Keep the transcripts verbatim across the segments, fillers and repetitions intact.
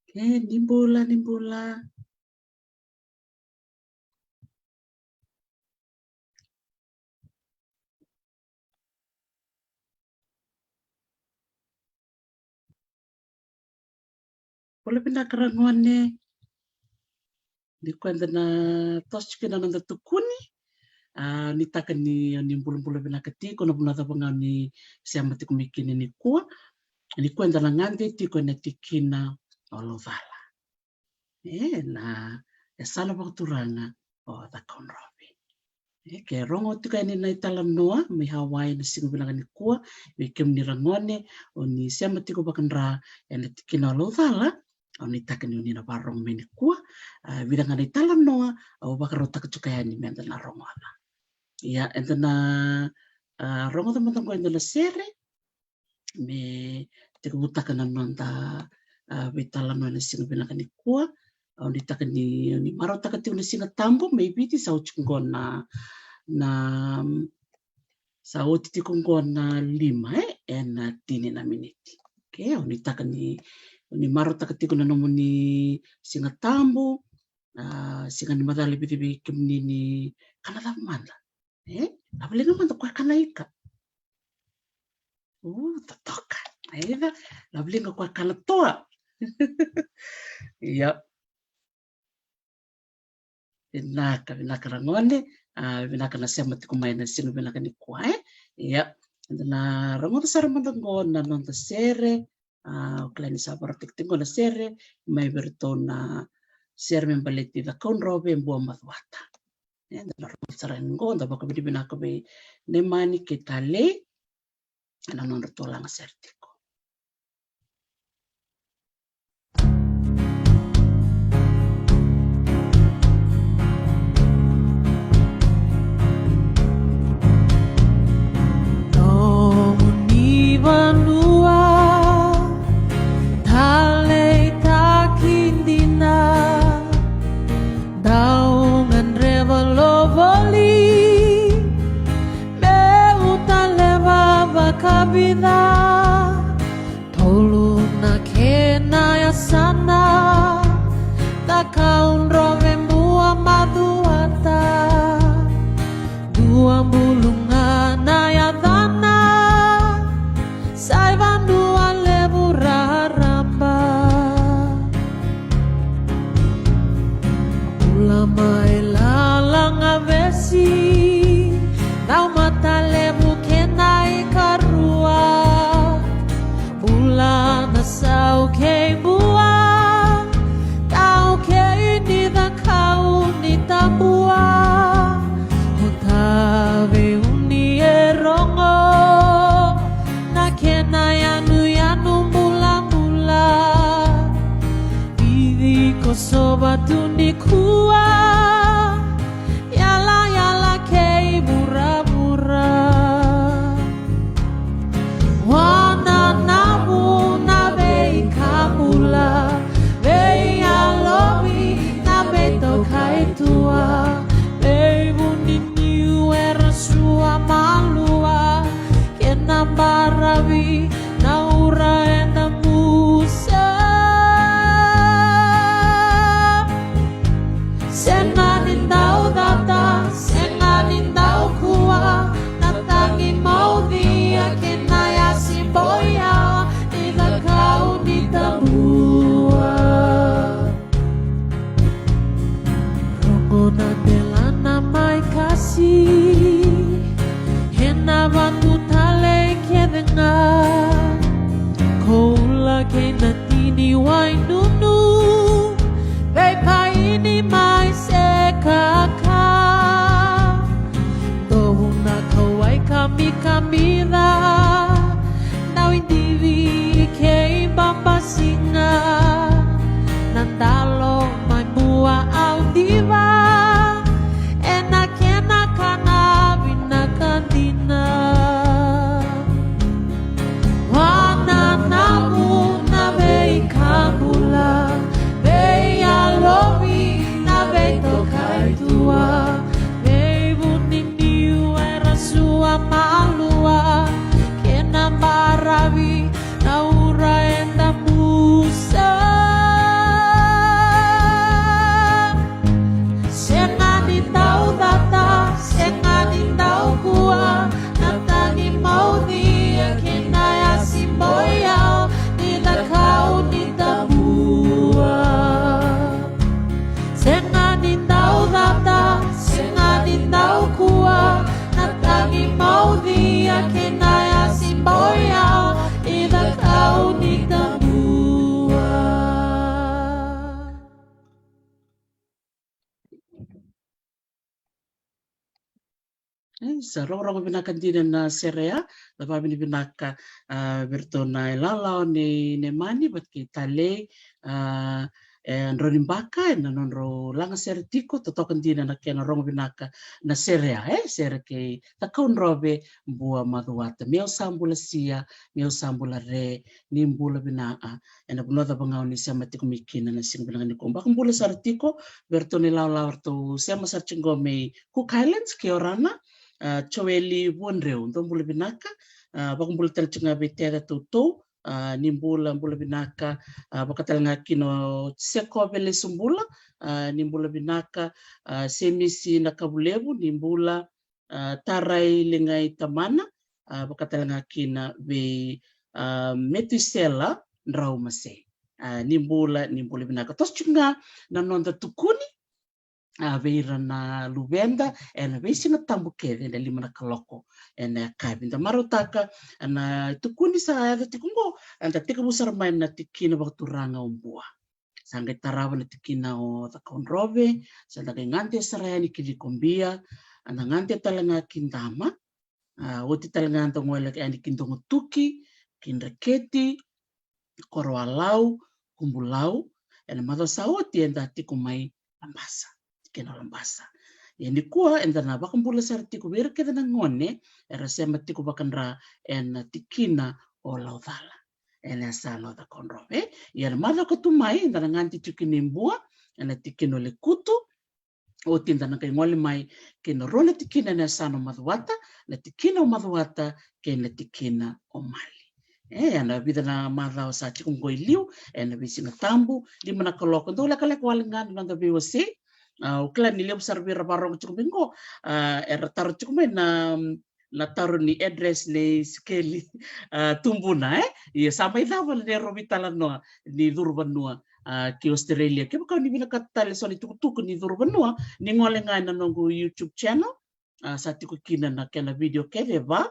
Ke ni bula, ni bula. Bula vinaka ragone. Ni koya eda na toso tiko kina na noda tukuni. A, nuitaka ni, ni bulabula vinaka tiko na vanua cava ga ni sema tiko mai kina nikua. Ni koya eda na gade tiko ena tikina o Laucala. E, na, e sala vakaturaga o Cakaudrove. E, ke rogo tiko yani na italanoa mai Hawaii na siga vinaka nikua, vei kemuni ragone o ni sema tiko vakadra ena tikina o Laucala, au nuitaka ni o ni na varogo mai nikua. A, vica ga na italanoa au vakarautaka tiko yani meda na rogoca. Ia, eda na, a, rogoca mada qo e dua na sere me tekivutaka na noda, a, veitalanoa ena siga vinaka nikua. Au nuitaka ni, ni marautaka tiko na Siga Tabu mai Viti, sa oti tiko qo na, na, sa oti tiko qo na lima, e, ena tini na miniti. Okei, au nuitaka ni, ni marautaka tiko na nomuni Siga Tabu, a, siga ni macala e vica vei kemuni ni kana cava mada. E, laveliga mada koya kana ika. U, totoka. Aica, laveliga koya kana toa. Ia. Vinaka, vinaka ragone. A, vinaka na sema tiko mai na siga vinaka nikua, e. Ia. Eda na rogoca sara mada qo na noda sere. A, au kila ni sa varatikitiki qo na sere mai vei iratou na sere me baleti Cakaudrove, Bua Macuata. Eda na rogoca sara yani qo, da vakavinavinaka vei Nemani kei Talei ena nodratou laga sere tiko. Nomuni vanua taleitaki dina, dau gadreva lo voli, meu taleva vakavica. Tolu na kena yasana, Cakaudrove, Bua Macuata. Dua buluga na yacana, sa i vanua levu raraba. Bula mai Lalagavesi, Caumatalevu kei na ikarua. Bula na sau kei Bua, tau kei ni cakau ni tabua. O Taveiuni e rogo na kena yanuyanu bulabula. Viti Kosova tu nikua, yalayala kei vuravura. Wananavu na veika bula, veiyalovi na veitokaitua, veivuniniu era sua malua, kena baravi na ura eda musa. Se na E, sa rogorogo vinaka dina na sere ya, da vavinavinaka, a, vei iratou na ilawalawa nei Nemani vata kei Talei, a, e, Draunibaka, ena nodrau laga sere tiko, totoka dina na kena rogo vinaka na sere ya, e, sere kei Cakaudrove Bua Macuata. Meu sa bula sia, meu sa bula re, ni bula vinaka. Ena vanua cava ga o ni sema tiko mai kina na siga vinaka nikua. Vakabula sara tiko vei iratou na ilawalawa eratou sema sara tiko qo mai Cook Islands, kia ora na, a, Joeli Vuadreu, dou bula vinaka. A, vakabula tale tiko ga vei Teta Toutou, a, ni bula, bula vinaka. A, vaka tale ga kina o Sekove Lesubula, a, ni bula vinaka. A, Semisi Nakavulevu, ni bula. A, Tarai Ligai Tamana, a, vaka tale ga kina vei, a, Metusela Draumasei. A, ni bula, ni bula vinaka. Toso tiko ga na noda tukuni, a, vei ira na luveda ena veisiga tabu kece ena lima na kaloko ena yakavi. Da marautaka na tukuni sa yaco tiko qo, eda tekivu sara mai na tikina vakaturaga o Bua. Sa qai tarava na tikina o Cakaudrove, sa da qai gade sara yani ki Cikobia, a da gade tale ga ki Dama, a, oti tale ga da gole yani ki Dogotuki, ki Dreketi, Koroalau, Kubulau, ena macawa sa oti eda tiko mai Labasa, tikina o Labasa. Ia nikua eda na vakabula sara tiko vei ira kece na gone era sema tiko vakadra ena tikina o Laucala, ena yasana o Cakaudrove. Ia na macawa ka tu mai eda na gade tiko kina i Bua ena tikina o Lekutu. Oti da na qai gole mai kei na rua na tikina ena yasana o Macuata, na tikina o Macuata kei na tikina o Mali. E, ena vica na macawa sa tiko qo i liu, ena veisiga tabu, lima na kaloko, dau lekaleka wale ga na noda veiwasei. A, au kila ni levu sara vei ira varogo tiko mai qo, a, era taro tiko mai na, na taro ni address nei Sikeli, a, Tubuna, e? Ia sa mai cava na neirau veitalanoa ni curu vanua, a, ki Australia. Kevaka o ni vinakata tale eso na itukutuku ni curu vanua, ni gole ga ena noqu YouTube channel, a, sa tiko kina na kena video kece e va.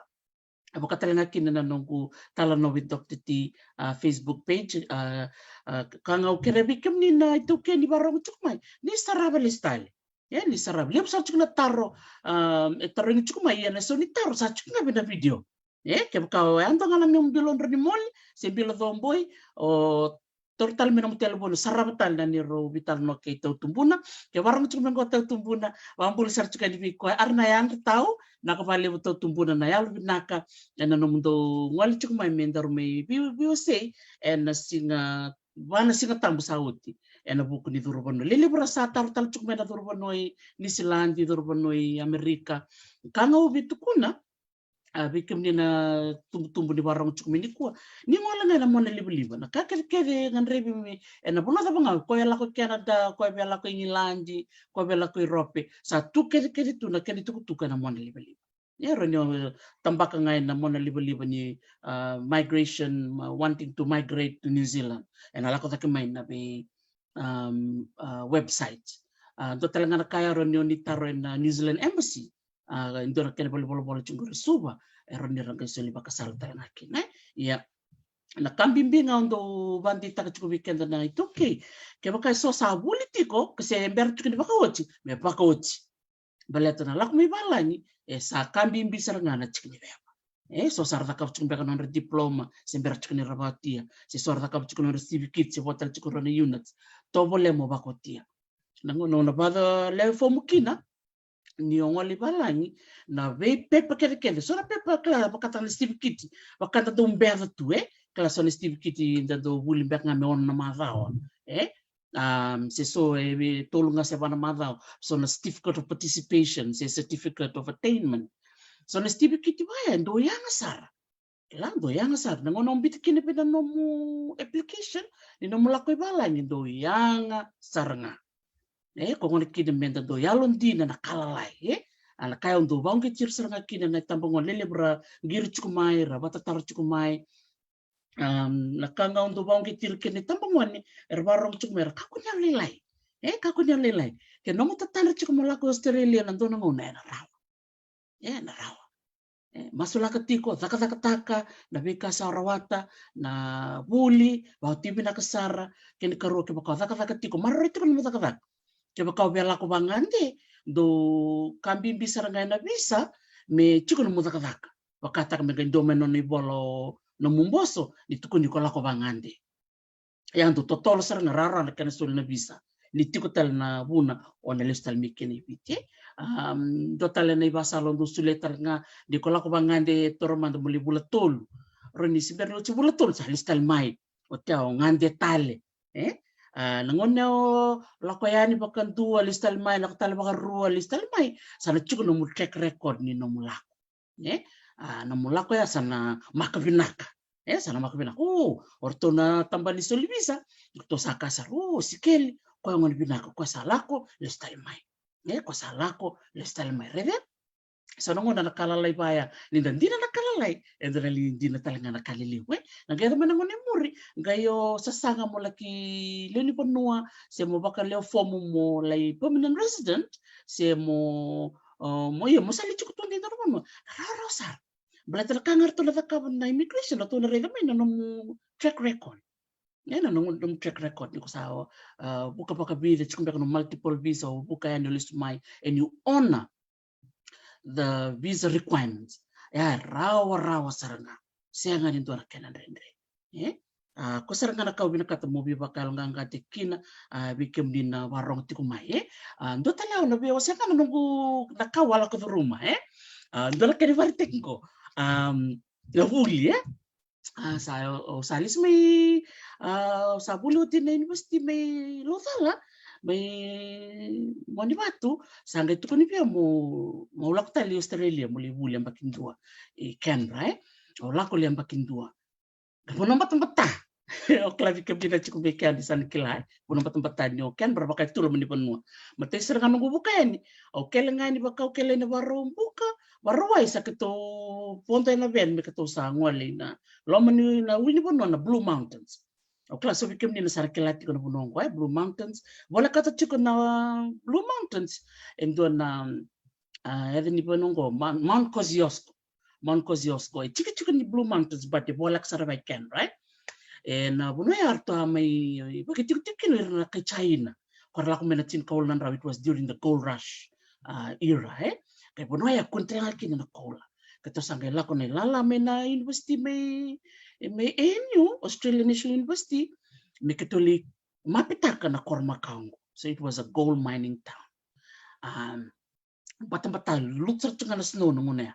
A, vaka tale ga kina na noqu Talanoa with Doctor T, a, Facebook page, a, a, ka ga au kerea vei kemuni na iTaukei ni varogo tiko mai, ni sarava lesu tale. E, ni sarava. Levu sara tiko na taro, a, e tarogi tiko mai, ia na so ni taro sa tiko ga vei na video. E, kevaka o yadua ga na nomu bilo dronimoli se bilo coboi, o taura tale mai nomu telefoni, sarava tale na neirau veitalanoa kei Tau Tubuna. Ke varogo tiko mai qo Tau Tubuna, vakabula sara tiko yani vei koya. Ara na yadra Tau, vinaka vakalevu Tau Tubuna, na yalo vinaka ena nomudou gole tiko mai me daru mai vei, veiwasei ena siga, va na Siga Tabu sa oti, ena vuku ni curu vanua. Lelevu ra sa taro tale tiko mai na curu vanua i Niusiladi, curu vanua i Amerika. Ka ga au via tukuna, a, vei kemuni na tubutubu ni varogo tiko mai nikua, ni gole ga ena monalivaliva. Na ka kecekece e gadrevi me, ena vanua cava ga, o koya lako i Canada, o koya via lako i Igiladi, o koya via lako i Europe, sa tu kecekece tu na kena itukutuku ena monalivaliva. E rawa ni o tabaka ga ena monalivaliva ni, a, migration, ma, wanting to migrate to New Zealand. Ena lako cake mai na vei, um, a, website. A, dua tale ga na ka e rawa ni o ni taro ena New Zealand Embassy. A, e dua na kena valenivolavola tiko qori Suva, e rawa ni ra qai soli vakasala tale ga kina, e? Ia, na ka bibi ga au dau vakadeitaka tiko vei keda na iTaukei, kevaka eso sa vuli tiko, ka se bera tiko ni vakaoti, me vakaoti. Baleta na lako mai valagi, e sa ka bibi sara ga na tiki ni veva. E, so sa ra cakava tiko beka na nodra diploma, se bera tiko ni ra vakaotia, se so ra cakava tiko na nodra certificate, se vo tale tiko na unit. Tovolea mo vakaotia. Na gauna o na vakalewe fomu kina, ni o gole i valagi, na veipepa kecekece. So na pepa kila vakataka na certificate, vaka da dau beca tu, e? Kila so na certificate da dau vuli beka ga me ono na macawa, e? Um, se so e tolu ga se va na macawa, so na certificate of participation, se certificate of attainment. So na certificate vaya, dau yaga sara. Kila, dau yaga sara. Na gauna o biuta kina vei na nomu application, ni nomu lako i valagi, dau yaga sara ga. E, ko gona kina meda dau yalodina na ka lalai, e? A, na ka au dau vauqeti ira sara ga kina na itabagone, lelevu ra qiri tiko mai, ra vatataro tiko mai. Um, na ka ga au dau vauqeti ira kina na itabagone, era varogo tiko mai, era kakua ni yalolailai. E, kakua ni yalolailai. Ke nomu tatadra tiko mo lako i Australia na dua na gauna, ena rawa. E, na rawa. E, masulaka tiko, cakacakataka na veika sa rawata, na vuli, vakaoti vinaka sara. Kena ikarua, kevaka o cakacaka tiko, maroroi tiko na nomu cakacaka. Kevaka o via lako vagade, dau ka bibi sara ga ena visa, me tiko nomu cakacaka. Vakataka me qai dua mai nona ivola o nomu boso ni tukuni ko lako vagade. Ia dau totolo sara ga rawarawa na kena soli na visa ni tiko tale na vuna o na lesu tale mai kina i Viti. Dua tale na ivasala au dau solia tale ga ni ko lako vagade e toro mada mo lai vula tolu. Rau ni se bera ni oti vula tolu sa lesu tale mai. Oti ya o gade tale. E? Na gauna o lako yani vakadua lesu tale mai, lako tale vakarua lesu tale mai, sa na tiko nomu track record ni nomu lako. E? Na nomu lako ya sa na maka vinaka. E? Sa na maka vinaka. O, o ratou na tabana ni soli visa, ratou sa kaya sara, o, Sikeli, koya gone vinaka, koya sa lako lesu tale mai. E? Koya sa lako lesu tale mai. Raica? So na gauna na ka lalai vaya, ni da dina na ka lalai, eda na lai dina tale ga na ka lelevu, e? Na qai yaco mai na gauna i muri, qai o sasaga mo laki lewe ni vanua, se mo vakalewe fomu mo lai permanent resident, se mo, mo ia mo sa lai tiko tu dina na vanua. Rawarawa sara. Baleta na ka ga ratou na cakava na immigration, ratou na raica mai na nomu track record. E, na nomu track record ni ko sa vuka vakavica, tiko beka na multiple visa, o vuka yani o lesu mai, and you honor the visa requirements. E rawarawa sara ga. Sega ni dua na kena dredre. E? A, ko sara ga na ka au vinakata mo veivakayaloqaqataki kina, a, vei kemuni na varogo tiko mai, e? A, dua tale au na vei, o sega na noqu na ka au a lako curuma, e? A, dua na kena vakaraitaki qo. A, na vuli, e? A, sa, o, sa lesu mai, a, sa vuli oti na university mai Laucala, mai Monivatu, sa qai tukuni vei au mo, mo lako tale i Australia, mo lai vuli yabaki dua i Canberra, e? Au lako lai yabaki dua. Qai vanua batabata. O kila vei kemuni na tiko mai Canberra sa na kila, e? Vanua batabata ni o Canberra vaka e tu loma ni vanua. Matai sara ga noqu vuka yani, au kele ga yani vaka au kele yani Vakaraubuka, Vakarauwai sa keitou vodo ena van me keitou sa gole ina loma ni na ulu ni vanua na Blue Mountains. Au kila so vei kemuni na sa na kila tiko na vanua oqo, e, Blue Mountains. Volekata tiko na Blue Mountains e dua na, a, yaca ni vanua oqo, Mount, Mount Kosciuszko. Mount Kosciuszko e tikotiko ni Blue Mountains, but e voleka sara vei Canberra, e? E na vanua ya ratou a mai vakaitikotiko kina o ira na kai China. Ko ra lako mai na tinikawalu na drau, it was during the gold rush, a, era, e? Qai vanua ya kune tale ga kina na koula. Keitou sa qai lako na ilala mai na university mai, mai A N U, Australian National University, me keitou lai mapitaka na koro makawa oqo. So it was a gold mining town. Um, batabata, lutu sara tu ga na snow na gauna ya.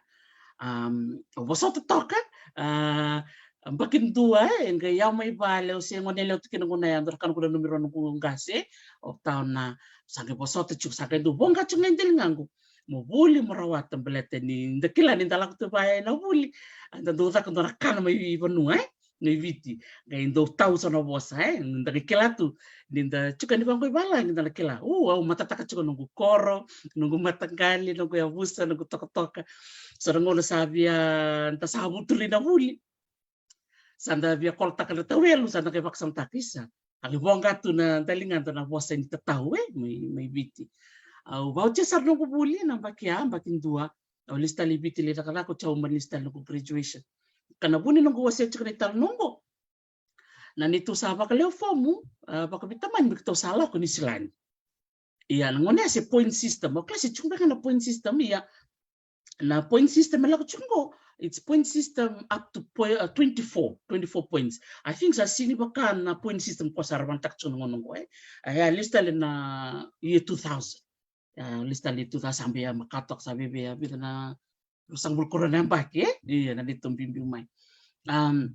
Um, au vosota toka, a, yabaki dua, e, qai yawa mai vale, au se gone yalewa tu kina na gauna ya, dua na ka noqu nanumi rau noqu qase, o tau na, sa qai vosota tu, sa qai dau voqa tu ga e daliga qo. Mo vuli, mo rawata, baleta ni da kila ni da lako tu vaya ena vuli, a, da dau caka dua na kana mai vanua, e? Ni Viti. Qai dau tau so na vosa, e? Da qai kila tu ni da tiko ni vaqo i valagi da na kila. U, au matataka tiko noqu koro, noqu mataqali, noqu yavusa, noqu tokatoka. So na gauna sa via, da sa vuturi na vuli, sa da via kolotaka na tauelu, sa da qai vakasamataka, isa, a qai voqa tu na daligada na vosa ni tatau, e, mai, mai Viti. Au vautia sara noqu vuli na yabaki ya, yabaki dua. Au lesu tale i Viti lai cakacaka, oti au mai lesu tale noqu graduation. Ka na vu ni noqu wasea tiko na italanoa oqo, na neitou sa vakalewe fomu, a, vakaveitamani me keitou sa lako Niusiladi. Ia na gauna ya se point system, au kila se tiko beka na point system, ia na point system e lako tiko qo, it's point system up to point, uh, twenty-four, twenty-four points. I think sa sini vaka na point system ko sa ra vanataka tiko na gauna qo, e. A, ia lesu tale na year two thousand. A, lesu tale tu, sa bea maka toka, sa vevea vica na, ruasagavulu karua na yabaki, e? Ia, na neitou biubiu mai. Um,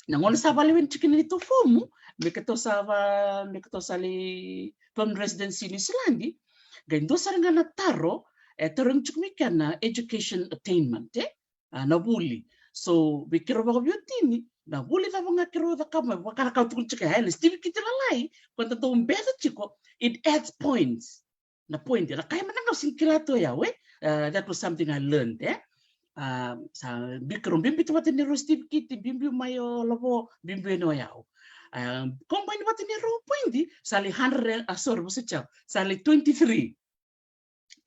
na gauna sa vakaleweni tiko na neitou fomu, me keitou sa va, me keitou sa lai permanent residency Niusiladi, qai dua sara ga na taro e tarogi tiko mai kea na education attainment, e? A, na vuli. So vei keirau vakaveiwatini, na vuli cava ga keirau cakava mai, vaka na ka au tukuna tiko, e, na sitivikiti lalai ko da dau beca tiko, it adds points. Na point, na ka ya mada ga au sega ni kila tu o yau, e? Uh, that was something I learned, e? Uh, sa biu keirau biubiu tu vata ni rau sitivikiti, biubiu mai o Lavo, biubiu yani o yau. Uh, combine vata ni rau point, sa lai hundred, uh, sorry, vosoti au, sa lai twenty-three.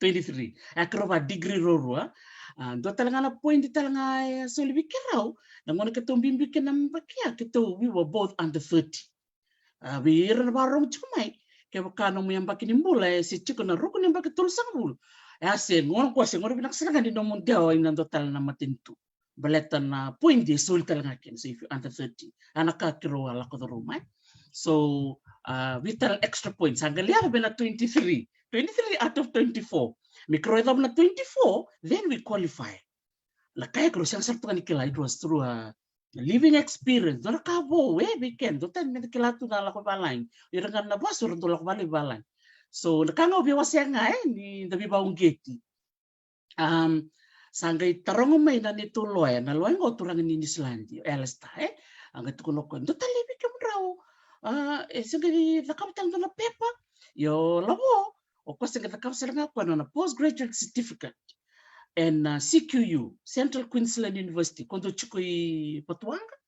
Twenty-three. A, keirau va degree ruarua. Uh, dua tale ga na point tale ga e soli vei keirau, na gauna keitou biubiu kina na yabaki ya, keitou, we were both under thirty. A, vei ira na vakarorogo tiko mai, kevaka nomu yabaki ni bula e se tiko na ruku ni yabaki tolusagavulu, E a se gona ko se gona vinaka sara ga ni nomu dewa ina dua tale na matanitu. Baleta na point e soli tale ga kina, so if you under thirty, ana ka keirau a lako curuma. So uh, we tell extra points. Sa qai levu na twenty-three, twenty-three out of twenty-four. Me keirau yacova na twenty-four, then we qualify. Na ka e keirau sega sara tu ga ni kila, it was through a living experience. Dua na ka vou e vei keda, dua tani meda kila tu na lako valagi. Ira ga na vasu era dau lako valagi valagi. So na ka ga au via wasea ga e ni da veivauqeti. Um, sa qai taroga mai na neitou loya, na loya qo turaga ni Niusiladi, o Alistair, e? A qai tukuna o koya, dua tale vei kemudrau, a, e se qai cakava tale dua na pepa. Io, lavo, o koya se qai cakava sara ga o koya na postgraduate certificate ena, a, C Q U, Central Queensland University, ko dau tiko i Vatuwaqa.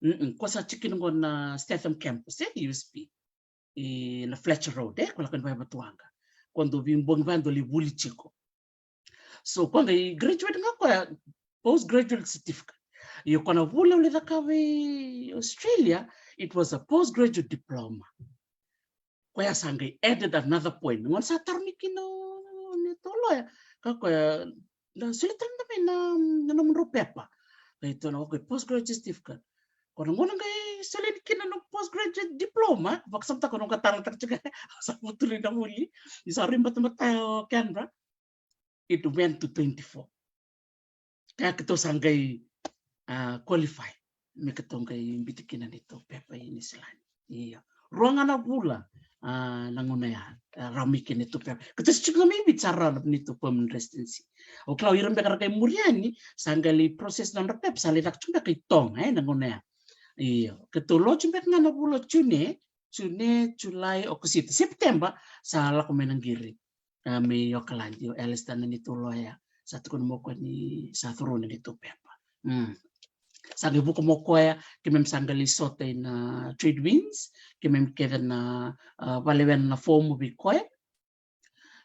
Mm-mm, ko sa tiko kina qo na Statham Campus, e, U S P. I na Fletcher Road, e, ko lako ni vaya Vatuwaqa. Ko dau veibogi vaya dau lai vuli tiko. So ko qai graduate ga koya, postgraduate certificate. Io, ko na vuli au lai cakava i Australia, it was a postgraduate diploma. Koya sa qai added another point. Gona sa tarogi kina o neitou loya, ka koya, na soli tale mada mai na, na nomudrau pepa. Qai tukuna o koya postgraduate certificate. Ko na gona qai soli kina na postgraduate diploma, vakasamataka ko na qai talatala tiko, sa vutuli na vuli, ni sa rui batabata o Canberra. It went to twenty-four. Ka keitou sa qai, a, qualify me keitou qai biuta kina neitou pepa i Niusiladi. Io. Rua ga na vula, a, na gauna ya, a, rawa mai kina neitou pepa. Keitou sa tiko ga mai Viti sa rawa na neitou permanent residency. Au kila o ira beka ra qai muri yani, sa qai lai process nodra pepa, sa lai caka tiko beka i Toga, e, na gauna ya. Io. Keitou lotu beka ga na vula o June, June, July, Okosita, September, sa lako mai na qiri. A, mai Okaladi, o Alistair na neitou loya, sa tukuna mai o koya ni sa curu na neitou pepa. Mm. Sa qai vuka mai o koya, keimami sa qai lai sota ina Trade Winds, keimami kece na, a, valewena na fomu vei koya.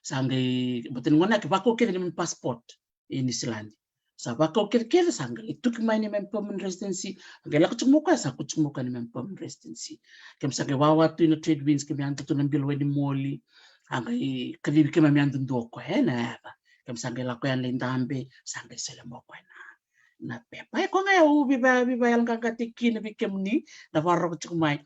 Sa qai, baleta ni gona ke vakau kece neimami passport i Niusiladi. Sa vakau kece kece, sa qai lai tuki mai neimami permanent residency. A qai lako tiko mai o koya, sa kau tiko mai o koya neimami permanent residency. Keimami sa qai wawa tu ina Trade Winds, keimami yadua tu na bilo Wainimoli. A qai kacivi keimami yadudua o koya, e, na yaca. Keimami sa qai lako yani lai dabe, sa qai solia mai o koya na, na pepa. E, koya ga au veiva, veivakayaloqaqataki kina vei kemuni na vakarorogo tiko mai.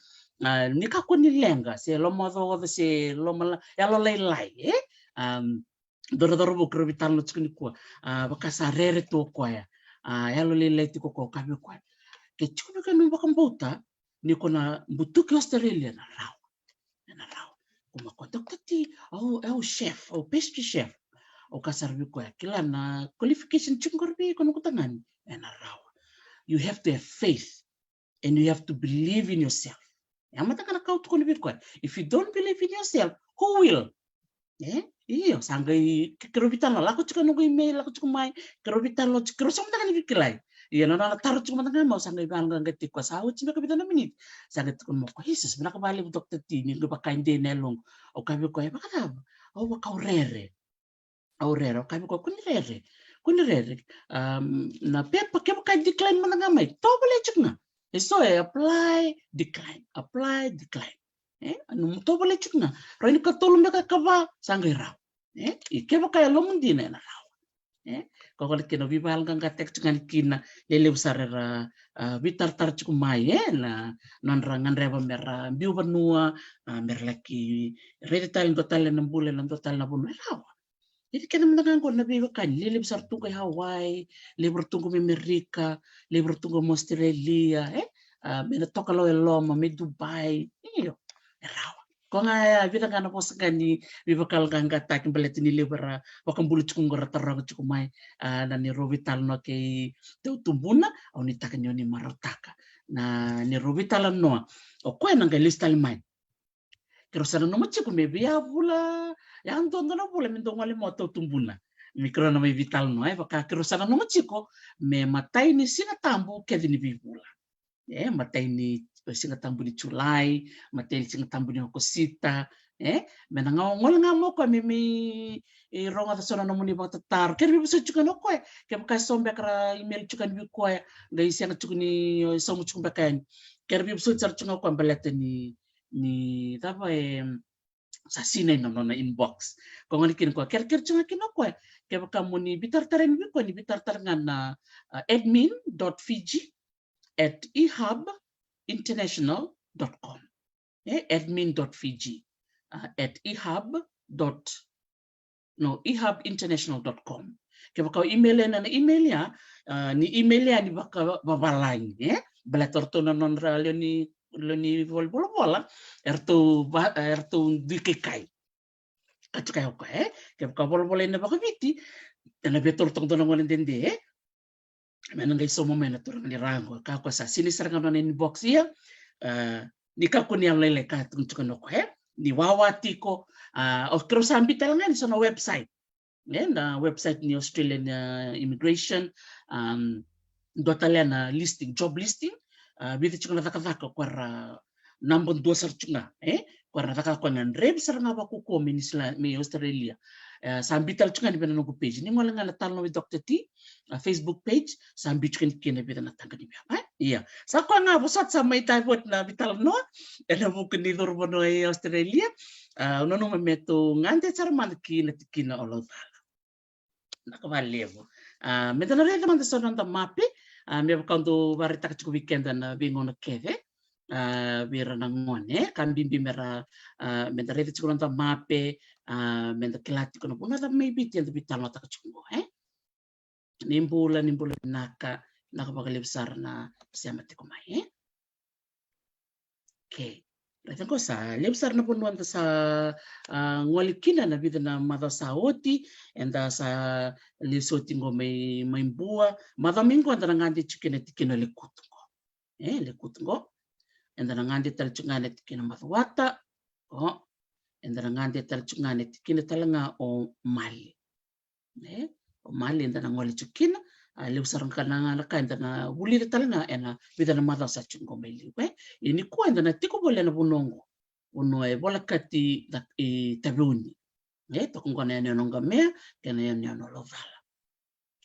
A, ni kakua ni leqa, se lomaocaoca, se loma la, yalolailai, e? Um, dua na cauravou keirau veitalanoa tiko nikua, a, vaka sa rere tu o koya, a, yalolailai tiko o koya, au kaya vei koya, ke tiko vei koya na nomu vakabauta ni ko na butuki Australia, na rawa. Na rawa. Kaya mai o koya, Doctor T, au, au chef, au pastry chef. Au kaya sara vei koya, kila na qualification tiko qori vei iko noqu tagane, ena rawa. You have to have faith. And you have to believe in yourself. E a mataka na ka au tukuna vei koya. If you don't believe in yourself, who will? E? Io, sa qai ke-, keirau veitalanoa, lako tiko noqu email, lako tiko mai, keirau veitalanoa tiko, keirau sa mataka ni veikilai. Ia na nona taro tiko mataka mai, au sa qai vakayaloqaqataki koya, sa oti beka vica na miniti. Sa qai tukuna mai o koya, Jisu, vinaka vakalevu Doctor T, ni qai vakaidina e loqu. Au kaya vei koya, e vakacava? Au vaka au rere. Au rere, au kaya vei koya, kua ni rere, kua ni rere. Um, na pepa kevaka e decline mada ga mai, tovolea tiko ga. E so e apply, decline, apply, decline. E, nomu tovolea tiko ga. Rawa ni katolu beka, ka va, sa qai rawa. E, ia kevaka e lomamudina, ena rawa. E, koya na kena veivakayaloqaqataki tiko ga ni kina, lelevu sara era, a, veitaratara tiko mai, e, na nodra gadreva mera biu vanua, a, mera laki raici tale dua tale na bula ena dua tale na vanua, e rawa. Ia keda mada ga qo na veivakani, le-, levu sara tu qo e Hawaii, levu ra tu qo mai Amerika, levu ra tu qo mai Australia, e? A, mai na tokalau e loma, mai Dubai, io, e rawa. Koya ga e vica ga na vosa ga ni veivakayaloqaqataki baleta ni levu era vakabula tiko qo ra taroga tiko mai, a, na neirau veitalanoa kei Tau Tubuna, au nuitaka ni o ni marautaka. Na neirau veitalanoa, o koya na qai lesu tale mai. Keirau sa nanuma tiko me via vula, yadua dua na vula me dau gole mai o Tau Tubuna. Me keirau na mai veitalanoa, e vaka keirau sa nanuma tiko me matai ni Siga Tabu kece ni veivula. E, matai ni Siga Tabu ni Julai, matai ni Siga Tabu ni Okosita, e, me na ga gole ga mai o koya me, me, e, rogoca so na nomuni vakatataro. Keirau veivosoti tiko ga o koya, kevaka e so beka ra email tiko ga vei koya, qai sega tiko ni, e, sauma tiko beka yani. Keirau veivosoti sara tiko ga o koya baleta ni, ni cava e, Sa sinai na nona inbox. Ko gona kina ko kerekere tu ga kina ko. Kevaka mo ni veitaratara yani vei koya, ni veitaratara ga na, uh, admin dot fiji at ehub international dot com. E, admin dot fiji, uh, at ehub dot, no, ehub international dot com. Kevaka o email ena na email ya, uh, ni email ya ni vakavavalagi, e? Baleta o ratou na nodra lewe ni, lewe ni volavola, e ratou va-, e ratou dui kaikai. Ka tiko ya o koya, e? Kevaka volavola ena vakaviti, ena via toro toka dua na gone dede, e? Me na qai sauma mai na turaga ni ra qo, ka ko sa sinai sara ga nona inbox ya, uh, ni kakua ni yalolailai ka tukutuku no ko, e? Ni wawa tiko, uh, o keirau sa biu tale ga ni so na website. E, na website ni Australian, uh, immigration, um, dua tale na listing, job listing, uh, vica tiko na cakacaka ko ra naba dua sara tiko ga, e? Ko ra na cakacaka ko ga drevi sara ga vakaukaua mai Niu Siladi, mai Australia. E, sa biu tale tiko ga ni vei na noqu page. Ni gole ga na Talanoa with Doctor T, a Facebook page, sa biu tiko ni kina vica na taqa ni veva, e? Ia. Sa koya ga vosota sa mai divert na veitalanoa, ena vuku ni curu vanua e Australia, a, au nanuma me tou gade sara mada ki na tikina o Laucala. Vinaka vakalevu. A, meda na raica mada so na noda mape, a, me vaka au dau vakaraitaka tiko vei keda na veigauna kece, a, vei ira na gone, ka bibi me ra, a, meda raica tiko na noda mape, a, meda kila tiko na vanua cava mai Viti eda veitalanoataka tiko qo, e? Ni bula, ni bula vinaka, vinaka vakalevu sara na sema tiko mai, e? Okay. Raica qo sa levu sara na vanua eda sa, a, gole kina na vica na macawa sa oti, eda sa lesu oti qo mai, mai Bua. Macawa mai qo eda na gade tiko kina tikina o Lekutu qo. E, Lekutu qo. Eda na gade tale tiko ga na tikina o Macuata. O. Eda na gade tale tiko ga na tikina tale ga o Mali. E, o Mali eda na gole tiko kina, a, levu sara ga na, na ka eda na vulica tale ga ena vica na macawa sa tiko qo mai liu, e. Ia nikua eda na tiko voli ena vanua qo, vanua e volekati ca-, i Taveuni. E, toka qo na yanuyanu o Qamea kei na yanuyanu o Laucala.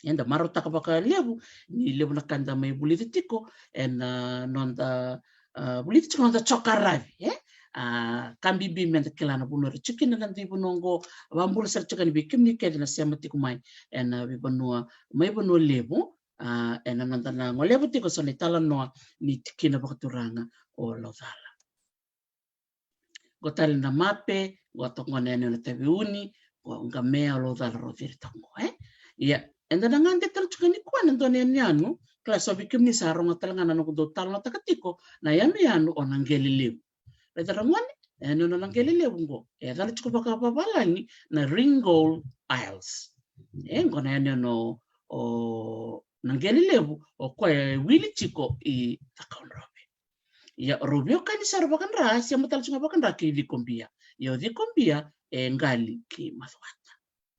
Eda marautaka vakalevu ni levu na ka eda mai vulica tiko ena, a, noda, a, vulica tiko noda coka ravi, e? A, ka bibi meda kila na vanua era tiko kina na dui vanua qo, vakabula sara tiko yani vei kemuni kece na sema tiko mai ena veivanua, mai vanua levu, a, ena noda na goleva tiko so na italanoa ni tikina vakaturaga o Laucala. Qo tale na mape, qo toka qo na yanuyanu o Taveuni, qo Qamea, o Laucala, rau ciri toka qo, e? Ia, eda na gade tale tiko nikua ena dua na yanuyanu, kila so vei kemuni sa rogoca tale ga na noqu dau talanoataka tiko na yanuyanu o Naqelelevu. Raica ragone, e, yanuyanu o Naqelelevu qo, e yacana tiko vakavavalagi na Ringgold Isles. E, qo na yanuyanu o Naqelelevu, o koya e wili tiko i Cakaudrove. Ia, rau veiwekani sara vakadra, sema tale tiko ga vakadra kei Cikobia. Ia o Cikobia e qali kei Macuata.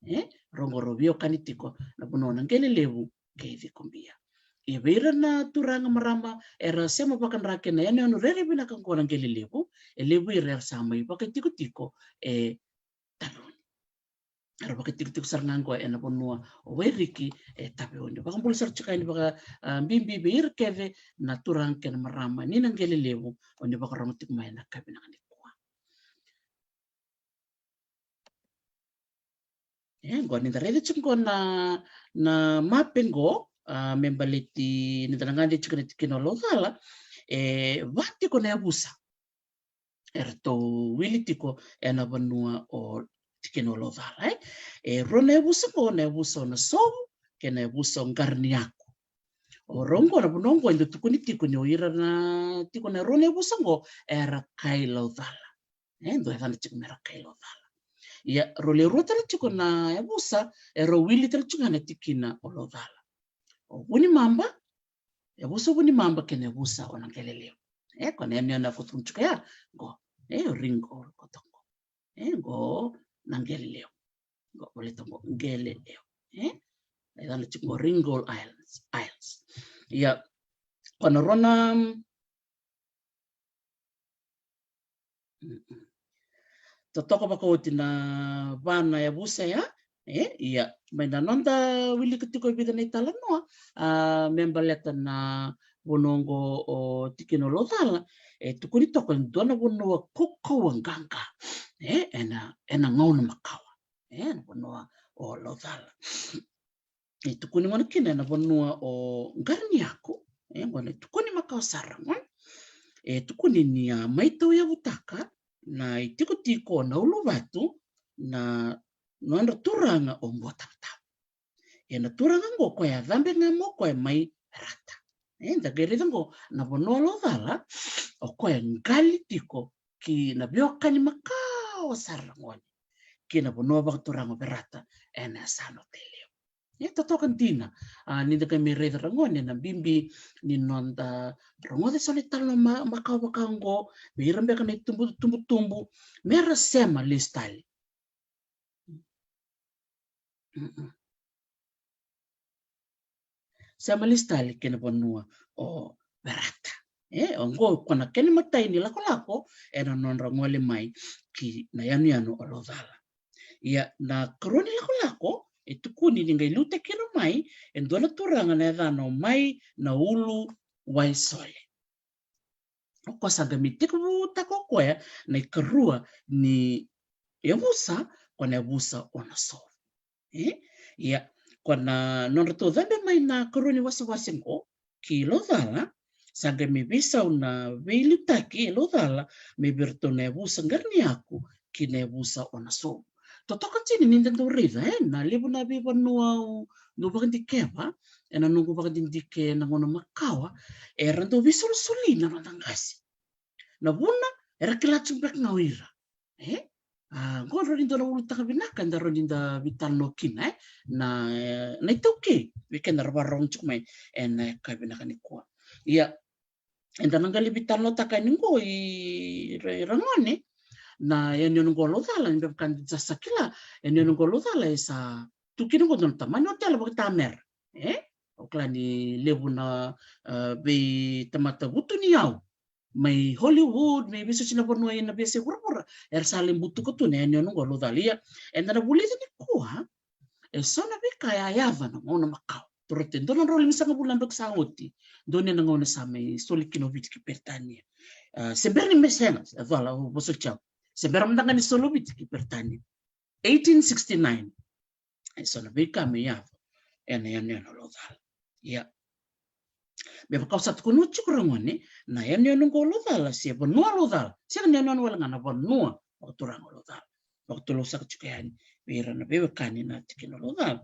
E, rau qo rau veiwekani tiko na vanua o Naqelelevu kei Cikobia. Ia vei ira na turaga, marama era sema vakadra kei na yanuyanu rairai vinaka qo o Naqelelevu, e levu ira era sa mai vakaitikotiko e Taveuni. Era vakaitikotiko sara ga qo ena vanua o Wairiki e Taveuni. Vakabula sara tiko yani vaka, a, bibi vei ira kece na turaga kei na marama ni Naqelelevu o ni vakarogo tiko mai ena yakavi vinaka nikua. E, qo ni da raica tiko qo na, na mape qo, a, me baleti ni da na gade tiko na tikina o Laucala, e va tiko na yavusa eratou wili tiko ena vanua o tikina o Laucala, e. E rua na yavusa qo, na yavusa o Nasovu kei na yavusa o Qaraniyaku. O rau qo na vanua qo e dau tukuni tiko ni o ira na tiko na rua na yavusa qo era kai Laucala. E, dau yacana tiko me ra kai Laucala. Ia, rau le rua tale tiko na yavusa erau wili tale tiko ga na tikina o Laucala. O Vunimaba, yavusa o Vunimaba kei na yavusa o Naqelelevu. E, ko na yanuyanu ko tukuni tiko ya qo. E, o Ringgold ko toka qo. E, qo Naqelelevu. Qo, volai toka qo, Qelelevu. E, e yacana tiko qo Ringgold Islands, Isles. Ia, ko na rua na, mm, mm. Totoka vakaoti na va na yavusa ya, e, ia, mai na noda wilika tiko e vica na italanoa, a, me baleta na vanua qo o tikina o Laucala, e tukuni toka e dua na vanua kaukauwa qaqa. e, ena, ena gauna makawa. E, na vanua o Laucala. E tukuni gona kina ena vanua o Qaraniyaku, e, gona e tukuni makawa sara gona. E tukuni ni a mai tauyavutaka na itikotiko na uluvatu na nodra turaga o Buatavatava. E na turaga oqo koya a cabe ga mo koya mai Rata. E da qai raica oqo na vanua o Laucala, o koya qali tiko ki na veiwekani makawa sara gone ki na vanua vakaturaga o Verata ena yasana o Tailevu. E totoka dina, a, ni da qai mai raica ragone na bibi ni noda rogoca eso na italanoa ma, makawa vaka oqo vei ira beka na itubutubu me ra sema lesu tale. Mm-mm. Sema lesu tale ki na vanua o Verata. E, oqo ko na kena imatai ni lakolako ena nodra gole mai ki na yanuyanu o Laucala. Ia na karua ni lakolako e tukuni ni qai liutaki ira mai e dua na turaga na yacana o Mai na Ulu Waisole. O koya sa qai mai tekivutaka o koya na ikarua ni yavusa, ko na yavusa o Nasovu. E? Ia, ko na nodratou cabe mai na karua ni wasewase qo ki Laucala, sa qai mai veisau na veiliutaki e Laucala mai vei iratou na yavusa Qaraniyaku ki na yavusa o Nasovu. Totoka tini ni da dau raica, e, na levu na veivanua au dau vakadikeva ena noqu vakadidike ena gauna makawa, era dau veisolisoli na noda qase. Na vuna era kila tiko beka ga o ira. E? A, qo drau ni dua na ulutaga vinaka eda drau ni da veitalanoa kina, e? Na, e, na iTaukei vei keda ra vakarorogo tiko mai ena yakavi vinaka nikua. Ia, eda na qai lai veitalanoataka yani qo i ra, ragone, na yanuyanu qo Laucala, ni beka ni da sa kila, yanuyanu qo Laucala e sa tu kina qo dua na tamani otela vakaitamera. E? O kila ni levu na, e, veitamata vutuniyau mai Hollywood, mai veisoti na vanua ena veiyasai vuravura, era sa lai butuka tu na yanuyanu qo Laucala. Ia, eda na vulica nikua eso na veika e a yaco ena gauna makawa. Torete dua na drau limasagavulu na yabaki sa oti, dua ni na gauna sa mai soli kina o Viti ki Peritania. A, se bera ni me sega, e cala, au vosoti au. Se bera mada ga ni soli o Viti ki Peritania. Eighteen sixty-nine. Eso na veika me yaco ena yanuyanu o Laucala. Ia, me vaka au sa tukuna oti tiko ragone, na yanuyanu qo o Laucala, se vanua o Laucala, sega ni yanuyanu wale ga, na vanua vakaturaga o Laucala. Vakatulewa saka tiko yani vei ira na veiwekani na tikina o Laucala,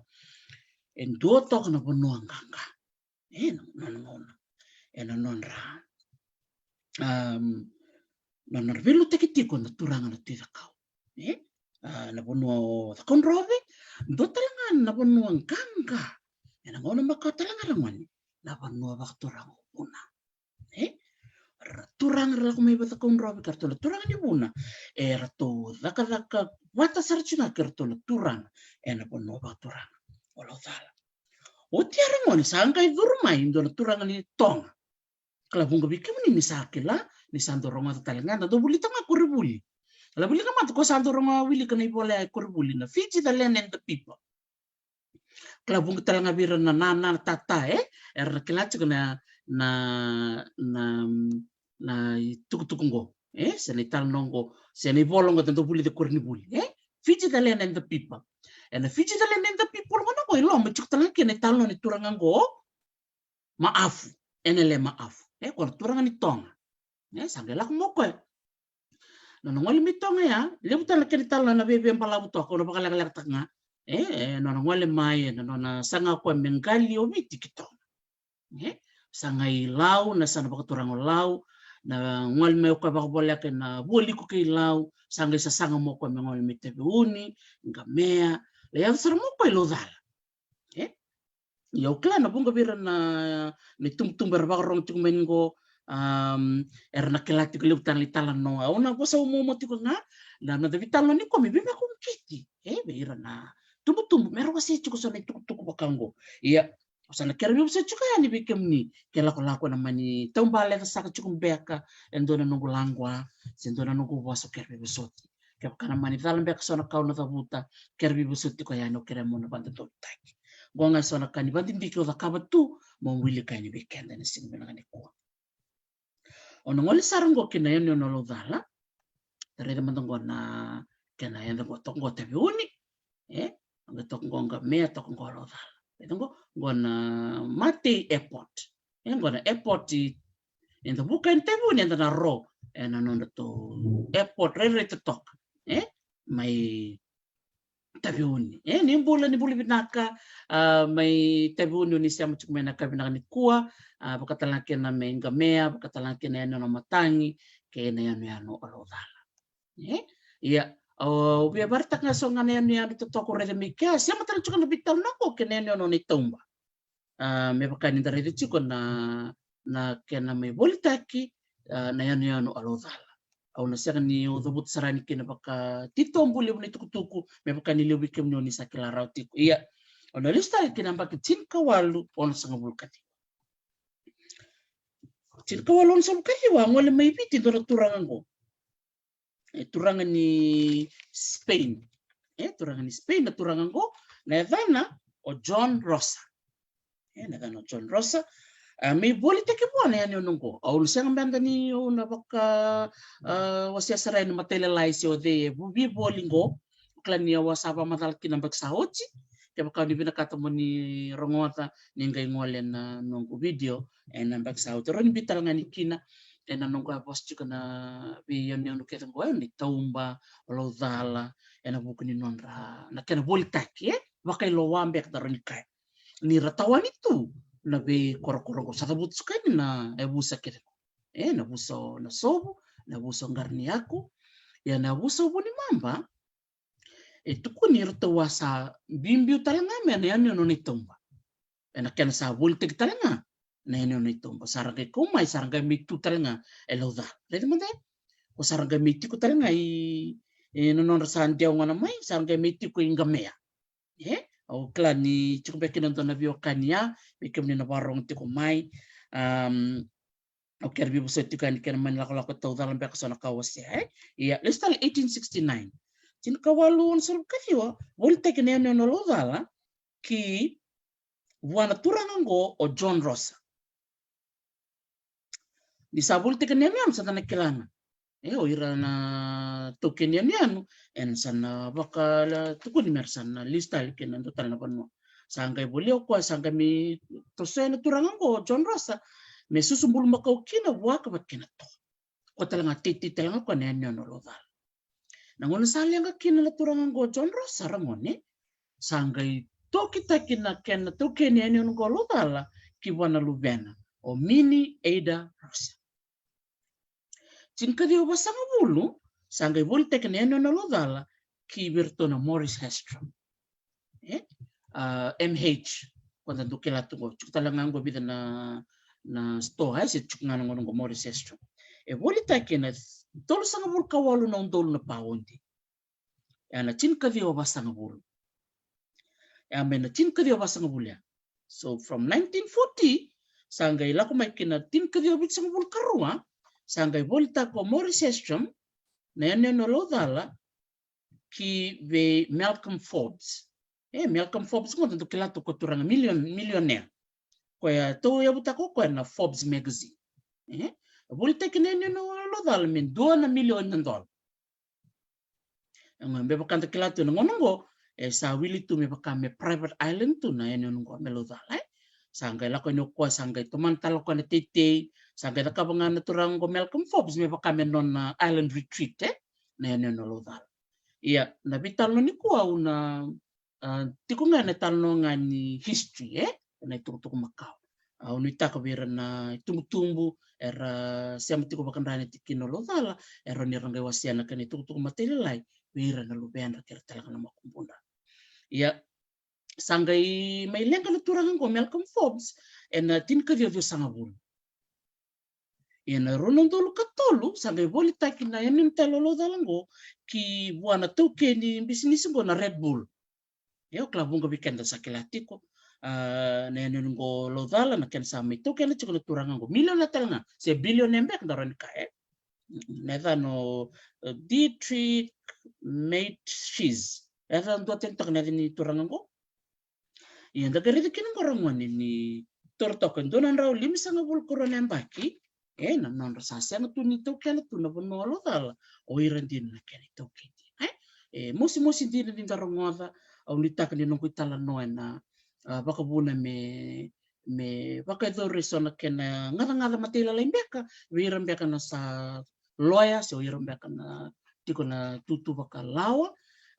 e dua toka na vanua qaqa. E, na, na, na, na, ena nodra, am, na nodra veiliutaki tiko na turaga na Tui Cakau. E? A, na vanua o Cakaudrove, dua tale ga na vanua qaqa ena gauna makawa tale ga ragone, na vanua vakaturaga o Vuna. E? Ra turaga ra lako mai vei Cakaudrove kei ratou na turaga ni Vuna, e ratou cakacaka vata sara tiko ga kei ratou na turaga ena vanua vakaturaga o Laucala. Oti ya ragone sa qai curu mai dua na turaga ni Toga. Kalavuqa vei kemuni ni sa kila, ni sa dau rogoca tale ga, da dau volita ga koronivuli. Kalavuqa mada ko sa dau rogo wilika na ivola ya e koronivuli, na Fiji, the Land and the People. Kalavuqa tale ga vei ira na nana, na tata, e? Era na kila tiko na, na, na, na itukutuku qo, e? Se na italanoa qo, se na ivola qo da dau vulica e koronivuli, e? Fiji, the Land and the People. Ena Fiji, the Land and the People qo na qo e loma tiko tale ga kina italanoa ni turaga qo, Maafu, Enele Maafu. E, ko na turaga ni Toga. E, sa qai lako mai o koya. Na nona gole mai Toga ya, levu tale na kena italanoa na viavia balavu toka, au na vakalekalekataka ga. E, e, na nona gole mai, e, na nona saga o koya me qali o Viti ki Toga. E, saga i Lau, na yasana vakaturaga o Lau, na gole mai o koya vakavoleka ena Vualiku kei Lau, sa qai sasaga mai o koya me gole mai Taveuni, Qamea, lai yaco sara mai o koya i Laucala. E? Ia au kila na vuqa vei ira na, na itubutubu era vakarorogo tiko mai qo, am, era na kila tiko levu tale na italanoa. Au na vosa muamua tiko ga, na, na noda veitalanoa nikua me veivakuqiti. E, vei ira na tubutubu, me ra wasea tiko so na itukutuku vaka qo. Ia, au sa na kere veivosoti tiko yani vei kemuni, ke lakolako na mani taubaleca saka tiko beka e dua na noqu laqua, se dua na noqu vosa, au kere veivosoti. Kevaka na mani cala beka so na ka au na cavuta, kere veivosoti tiko yani, au kere mo na vakadodonutaki. Qo ga so na ka ni vakadidike au cakava tu, mo wilika yani vei keda ena siga vinaka nikua. Au na gole sara qo ki na yanuyanu o Laucala. Da raica mada qo na kena yada qo, toka qo Taveuni, e? Qo toka qo Qamea, toka qo Laucala. Raica qo, qo na Matei Airport. E, qo na airport i, eda vuka yani Taveuni, eda na ro ena nodratou airport rairai totoka, e? Mai Taveuni. E, ni bula, ni bula vinaka, a, mai Taveuni o ni sema tiko mai na ka vinaka nikua, a, vakatalega kina mai Qamea, vakatalega kina yanuyanu o Matagi, kei na yanuyanu o Laucala. E? Ia, au via vakaraitaka ga so ga na yanuyanu totoka o raica mai kea, sema tale tiko na veitalanoa qo kei na yanuyanu o Naitauba. A, me vaka ni da raica tiko na, na kena mai volitaki, a, na yanuyanu o Laucala. Au na sega ni cavuta sara yani kina vakatitobu levu na itukutuku, me vaka ni levu vei kemuni o ni sa kila rawa tiko. Ia, au na lesu tale ki na yabaki tinikawalu onosagavulu ka ciwa. Tinikawalu onosagavulu ka ciwa, a gole mai Viti e dua na turaga qo. E turaga ni Spain. E turaga ni Spain na turaga qo, na yacana o John Rosa. E, na yacana o John Rosa. A, me volitaki vua na yanuyanu qo. Au sega beka ni au na vaka, a, wasea sara yani na matailalai se o cei e vu-, veivoli qo. Kila ni au a sa vakamacala kina na yabaki sa oti. Kevaka o ni vinakata mo ni rogoca, ni qai gole na noqu video ena yabaki sa oti. Rawa ni biu tale ga yani kina ena noqu a vosa tiko na veiyanuyanu kece qo, e, o Naitauba, o Laucala, ena vuku ni nodra, na kena volitaki, e? Vakailoa beka da rawa ni kaya. Ni ra tawani tu na veikorokoro qo, sa cavuta tiko yani na yavusa kece qo. E, na yavusa o Nasovu, na yavusa o Qaraniyaku, ia na yavusa o Vunimaba, e tukuni iratou a sa biubiu tale ga mai na yanuyanu o Naitauba. Ena kena sa volitaki tale ga na yanuyanu o Naitauba. Sa ra qai kau mai, sa ra qai mai tu tale ga e Laucala. Raica mada, ko sa ra qai mai tiko tale ga i, e, na nodra sa dewa gona mai, sa ra qai mai tiko i Qamea. E? Au kila ni tiko beka kina dua na veiwekani ya, vei kemuni na vakarorogo tiko mai. Am, au kere veivosoti tiko yani kena mani lakolako taucala beka so na ka au wasea, e? Ia, lesu tale eighteen sixty-nine. Tinikawalu onosagavulu ka ciwa, volitaki na yanuyanu o Laucala ki vua na turaga qo o John Rosa. Ni sa volitaki na yanuyanu sa da na kila ga. E, o ira na taukei ni yanuyanu, ena sa na vaka, la, tukuni me ra sa na lesu tale ki na dua tale na vanua. Sa qai volia o koya, sa qai mai tosoya na turaga qo o John Rosa me susu bulumakau kina vua ka vaka kina toa. Koya tale ga teitei tale ga o koya na yanuyanu o Laucala. Na gauna sa leqa kina na turaga qo o John Rosa, ragone, sa qai tokitaki na kena taukei ni yanuyanu qo o Laucala ki vua na luvena, o Minnie Ada Rosa. Tinikaciwa vasagavulu, sa qai volitaki na yanuyanu o Laucala ki vei iratou na Morris Hestrom. E? A, M H, ko da dau kila tu qo, tiko tale ga qo vica na, na store, e, se tiko ga na gauna qo Morris Hestrom. E volitaki ena tolusagavulu ka walu na udolu na paudi. E, na tinikaciwa vasagavulu. E, a mai na tinikaciwa vasagavulu ya. So from nineteen forty, sa qai lako mai ki na tinikaciwa vitusagavulu ka rua, sa qai volitaka o Morris Hestrom na yanuyanu o Laucala ki vei Malcolm Forbes. E, Malcolm Forbes qo da dau kila tu ko turaga milion-, milionea. Koya tou yavutaka o koya na Forbes magazine. E, volitaki na yanuyanu o Laucala me dua na milioni na dola. E, qo me vaka da kila tu na gauna qo, e sa wili tu me vaka me private island tu na yanuyanu qo me Laucala, e. Sa qai lako yani o koya, sa qai tomana tale o koya na teitei, sa qai cakava ga na turaga qo Malcolm Forbes me vaka me nona island retreat, e, na yanuyanu o Laucala. Ia, na veitalanoa nikua au na, a, tiko ga na talanoa ga ni history, e, na itukutuku makawa. Au nuitaka vei ira na itubutubu era sema tiko vakadra ena tikina o Laucala, era ni ra qai wasea na kena itukutuku matailalai vei ira na luvedra kei ira tale ga na makubudra. Ia, sa qai mai leqa na turaga qo Malcolm Forbes ena tinikaciwa ciwasagavulu. Ia na rua na udolu ka tolu, sa qai volitaki na yanuyanu tale o Laucala qo ki vua na taukei ni bisinisi qo na Red Bull. Ia, o kila vuqa vei keda sa kila tiko, a, na yanuyanu qo Laucala, na kena sa mai taukena tiko na turaga qo, milionea tale ga, se bilionea beka da rawa ni kaya, e. Na yacana o, e, Dietrich Mateschitz. E, yacana duatani toka na yaca ni turaga qo. Ia, da qai raica kina qo, ragone, ni toro toka e dua na drau limasagavulu ka rua na yabaki, E na nodra sa sega tu ni taukena tu na vanua o Laucala, o ira dina na kena itaukei dina. E, e mosimosi dina ni da rogoca. Au nuitaka ni noqu italanoa ena, a, vakavuna me, me vakayacori eso na kena gacagaca matailalai beka vei ira beka na sa loya, se o ira beka na tiko na tutu vakalawa,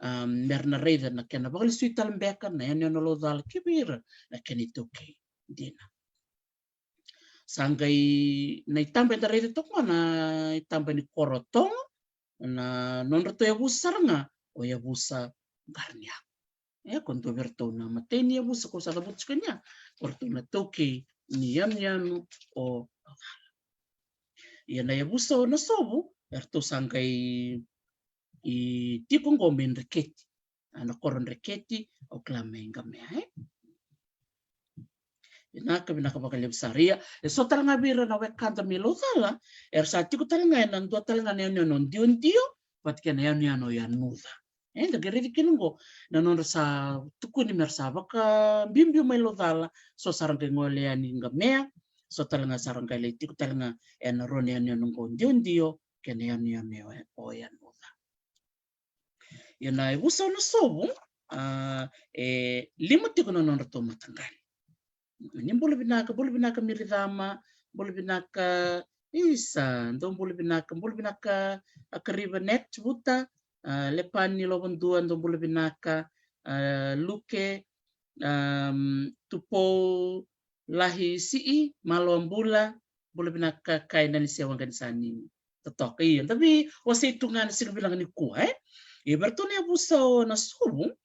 a, me ra na raica na kena vakalesui tale beka na yanuyanu o Laucala ki vei ira na kena itaukei dina. Sa qai na itaba eda raica toka qo na itaba ni koro o Toga, na nodratou yavusa sara ga o yavusa Qaraniako. E, ko dua vei iratou na imatai ni yavusa ko sa cavuta tiko ni ya, ko ratou na taukei ni yanuyanu o Laucala. Ia na yavusa o Nasovu, eratou sa qai i tiko qo mai Dreketi. A, na koro Dreketi, au kila mai Qamea, e. Vinaka, vinaka vakalevu sara. Ia, e so tale ga vei ira na wekada mai Laucala era sa tiko tale ga ena dua tale ga na yanuyanu o Diodio vata kei na yanuyanu o Yanuca. E, da qai raici kina qo na nodra sa tukuni me ra sa vakabiubiu mai Laucala, so sa ra qai gole yani Qamea, so tale ga sa ra qai lai tiko tale ga ena rua na yanuyanu qo o Diodio kei na yanuyanu o, o Yanuca. Ia na yavusa o Nasovu, a, e lima tiko na nodratou mataqali. Ni bula vinaka, bula vinaka Miricama, bula vinaka Isa, dou bula vinaka, bula vinaka a Kariva Net Vuta, a, Lepani Lovadua, dou bula vinaka, a, Luke, am, Tupou, Lahi Sii, malo bula, bula vinaka kai na ni sewa qai ni sa ni totoka. Io, da veiwasei tu ga na siga vinaka nikua, e. Ia vei ratou na yavusa o Nasovu,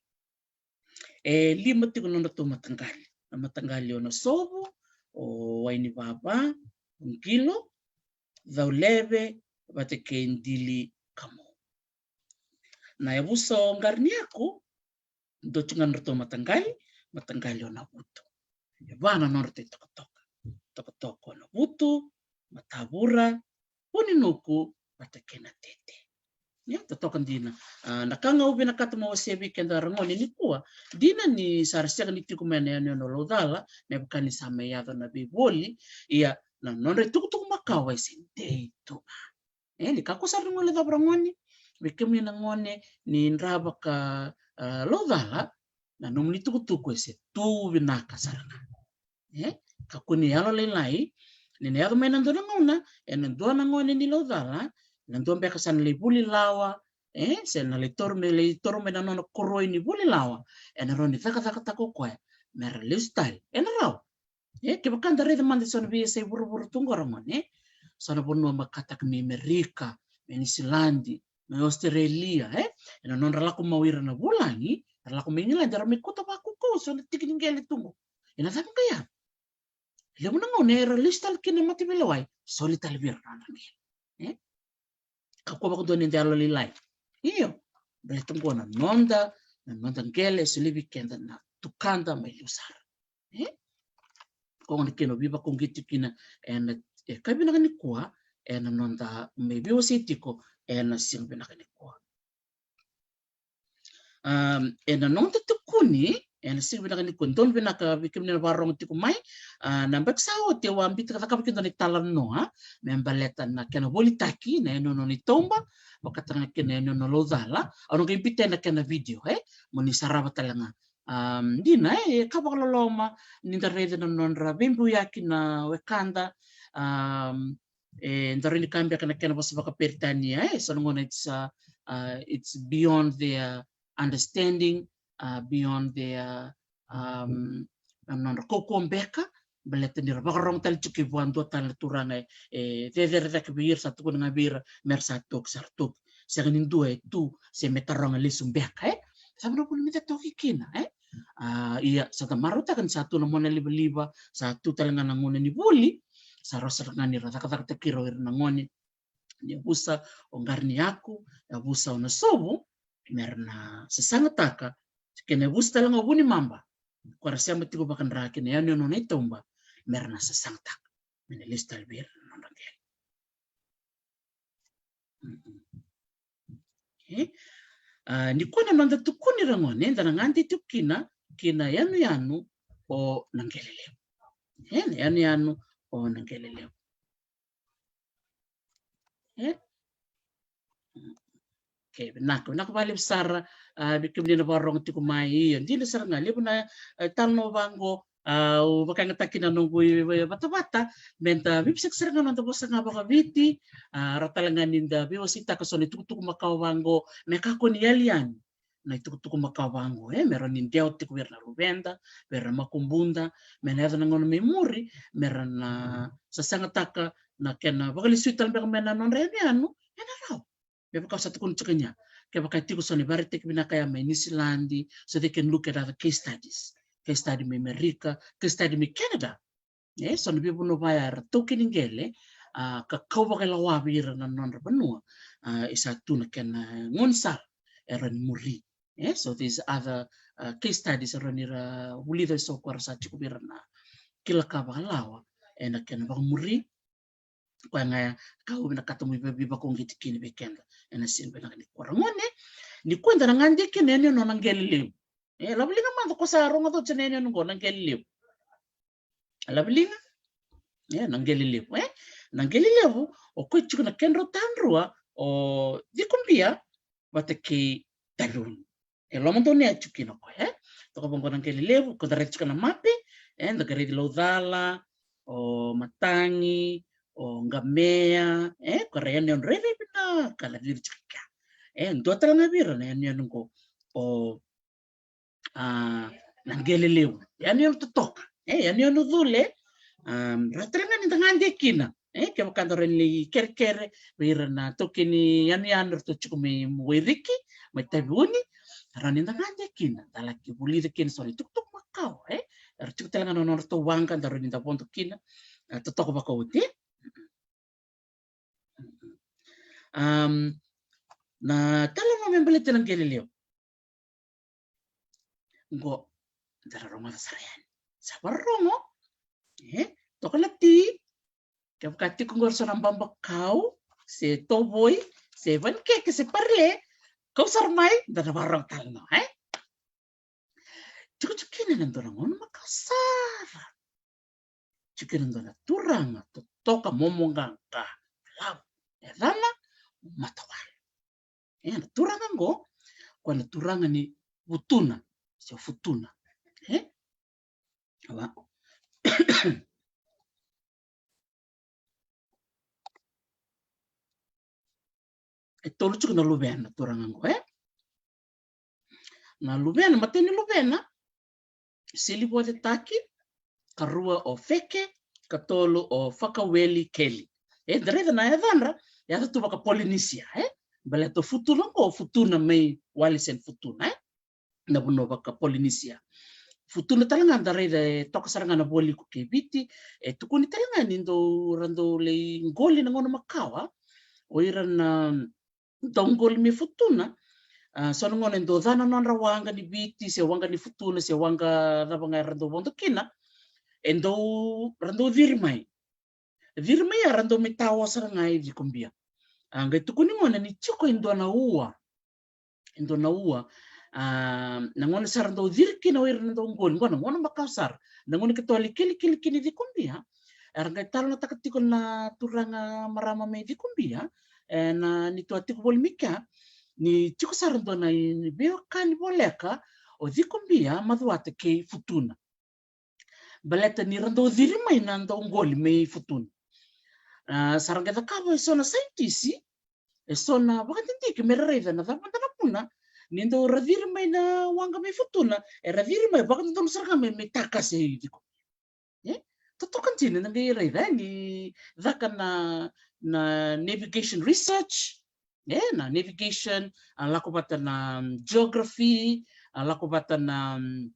e lima tiko na nodratou mataqali. Na mataqali o Nasovu, o Wainivava, o Qilo, Cauleve, vata kei Dili Kamu. Na yavusa o Qaraniako, dua tiko ga na nodratou mataqali, mataqali o Navutu. E va na nodratou itokatoka. Tokatoka o Navutu, Matavura, Vuninuku, vata kei Natete. Ia, totoka dina. A, na ka ga au vinakata meu wasea vei keda ragone nikua, dina ni sa ra sega ni tiko mai na yanuyanu o Laucala, me vaka ni sa mai yaco na veivoli, ia na nodra itukutuku makawa e se dei tu ga. E, ni kakua sara ni guilecava ragone, vei kemuni na gone ni dra vaka, a, Laucala, na nomuni itukutuku e se tu vinaka sara ga. E, kakua ni yalolailai, ni na yaco mai na dua na gauna, ena dua na gone ni Laucala, na dua beka sa na lai vuli lawa, e, se na lai taura mai, lai taura mai na nona koroi ni vuli lawa, ena rawa ni cakacakataka o koya me ra lesu tale, ena rawa. E, kevaka da raica mada eso na veiyasai vuravura tu qo ragone, e, so na vanua makataki mai Merika, mai Niusiladi, mai Australia, e, ena nodra lako mai o ira na vulagi, era lako mai Igiladi, era mai kauta vakaukauwa eso na tiki ni qele tu qo. Ena cava ga ya? Levu na gauna era lesu tale kina na mataveilewai, soli tale vei ira na nodra qele. E? Kakua vakadua ni da yalolailai. Io, baleta qo na noda, na noda qele e solia vei keda na tukada mai liu sara. E? Ko gona kina o veivakauqeti kina ena, e, ka vinaka nikua, ena noda mai veiwasei tiko ena siga vinaka nikua. Am, ena noda tukuni ena siga vinaka nikua, donu vinaka vei kemuni na vakarorogo tiko mai. A, na yabaki sa oti au a biuta ka cakava kina na italanoa me baleta na kena volitaki na yanuyanu o Naitauba, vakataka ga kina na yanuyanu o Laucala. Au na qai biuta na kena vidio, e, mo ni sarava tale ga. Am, dina, e, ka vakaloloma ni da raica na nodra veibiuyaki na wekada. Am, e, da rawa ni kaya beka na kena vosa vakaperitania, e, so na gauna it's, a, a, it's beyond their understanding, a, beyond their, am, na nodra kaukauwa beka, baleta ni ra vakarorogo tale tiko vua dua tale na turaga, e, cecere cake vei ira, sa tukuna ga vei ira me ra sa toki, sa ra toki. Sega ni dua e tu se me taroga lesu beka, e? Cava na vuna me da toki kina, e? A, ia, sa da marautaka ni sa tu na monalivaliva, sa tu tale ga na gauna ni vuli, sa rawa sara ga ni ra cakacakataki ira o ira na gone ni yavusa o Qaraniako, yavusa o Nasovu, me ra na sasagataka, kei na yavusa tale ga o Vunimaba, ko ra sema tiko vakadra kei na yanuyanu o Naitauba, me ra na sasagataka me na lesu tale vei ira na nodra qele. Mm-mm. E? A, nikua na noda tukuni ragone, da na gade tiko kina ki na yanuyanu o Naqelelevu. E, na yanuyanu o Naqelelevu. E? Okay, vinaka, vinaka vakalevu sara, a, vei kemuni na vakarogo tiko mai. Io, dina sara ga, levu na, e, talanoa vaqo, a, au vakayagataka kina na noqu i, i, vatavata, meda veiveisiko sara ga na noda vosa ga vakaviti, a, rawa tale ga nida veiwaseitaka so na itukutuku makawa vaqo, me kakua ni yali yani na itukutuku makawa vaqo, e, me rawa ni dewa tiko vei ira na luveda, vei ira na makubuda, me na yaco na gauna mai muri, me ra na sasagataka na kena vakalesui tale beka mai na nodra yanuyanu, e na rawa. Me vaka au sa tukuna tiko ni ya, kevaka e tiko so na ivakaraitaki vinaka ya mai Niusiladi, so they can look at other case studies. Case study mai Amerika, case study mai Canada. E, so na veivanua vaya era taukei ni qele, a, ka kau vakailawa vei ira na nodra vanua, a, e sa tu na kena gaunisala e rawa ni muri. E, so there's other, a, case studies e rawa ni ra vulica e so ko era sa tiko vei ira na kila ka vakalawa e na kena vakamuri. Koya ga ya ka au vinakata meu vei, veivakauqeti kina vei keda e na siga vinaka nikua. Ragone, nikua eda na gade kina e na yanuyanu na qele levu. E, lavaliga mada ko sa rogoca oti na yanuyanu qo na qele levu. Lavaliga? E, na qele levu, e? Na qele levu, o koya tiko na kedrau tadrua, o Cikobia vata kei Taliuni. E lomadonu ya tiko kina o koya, e? Toka vaqo na qele levu, ko da raica tiko na mape, e, da qai raici Laucala, o Matagi, o Qamea, e, ko ra yanuyanu rairai vinaka na ciri tiko kea. E, dua tale ga vei ira na yanuyanu qo, o, a, na qele levu. Yanuyanu totoka, e, yanuyanu cule, a, rawa tale ga ni da gade kina. E, kevaka da rawa ni lai kerekere vei ira na taukei ni yanuyanu eratou tiko mai Wairiki, mai Taveuni, rawa ni da gade kina, da laki vulica kina so na itukutuku makawa, e? Era tiko tale ga na nodratou waqa, da rawa ni da vodo kina, e, totoka vakaoti. Am, na talanoa me baleta na qele levu. Qo, da ra rogoca sara yani. Sa vakarorogo, e? Toka na ti, kevaka tiko qori so na babakau, se tovoi, se vanikeke, se parile, kau sara mai, da na vakarorogo tale no, e? Tiko, tiko kina na dua na gauna makawa sara. Tiko kina na dua na turaga totoka momoqaqa, lau, e yacana o Matawalu. E, na turaga qo, koya na turaga ni Vutuna, se Futuna. E? Ava. E tolu tiko na luvena na turaga qo, e? Na luvena, matai ni luvena, Silivocetaki, karua o Feke, katolu o Fakawelikeli. E, da raica na yacadra, yaca tu vaka Polinisia, e? Baleta o Futuna qo, Futuna mai Wallis and Futuna, e? Na vanua vaka Polinisia. Futuna tale ga da raica e toka sara ga na vualiku kei Viti, e tukuni tale ga ni dou, ra dou lai qoli na gauna makawa o ira na dauqoli mai Futuna, a, so na gauna e dau ca na nodra waqa ni Viti, se waqa ni Futuna, se waqa cava ga era dau vodo kina, e dau, ra dau ciri mai. Ciri mai ya ra dau mai tao sara ga i Cikobia. A, qai tukuni gona ni tiko e dua na ua. E dua na ua. A, na gauna sa ra dau ciri kina o ira na dauqoli, qo na gauna makawa sara. Na gauna keitou a lai kilikili kina i Cikobia, era qai talanoataka tiko na turaga marama mai Cikobia, e, na neitou a tiko voli mai kea, ni tiko sara dua na i, ni veiwekani voleka o Cikobia, Macuata kei Futuna. Baleta ni ra dau ciri mai na dauqoli mai Futuna. A, sa ra qai cakava e so na saitisi, e so na vakadidike me ra raica na cava mada na vuna ni dau ra ciri mai na waqa mai Futuna, era ciri mai vakadodonu sara ga me, me takasi i Cikobia. E? Totoka dina na qai raica, e, ni caka na, na navigation research, e, na navigation, a, lako vata na, mm, geography, a, lako vata na, mm,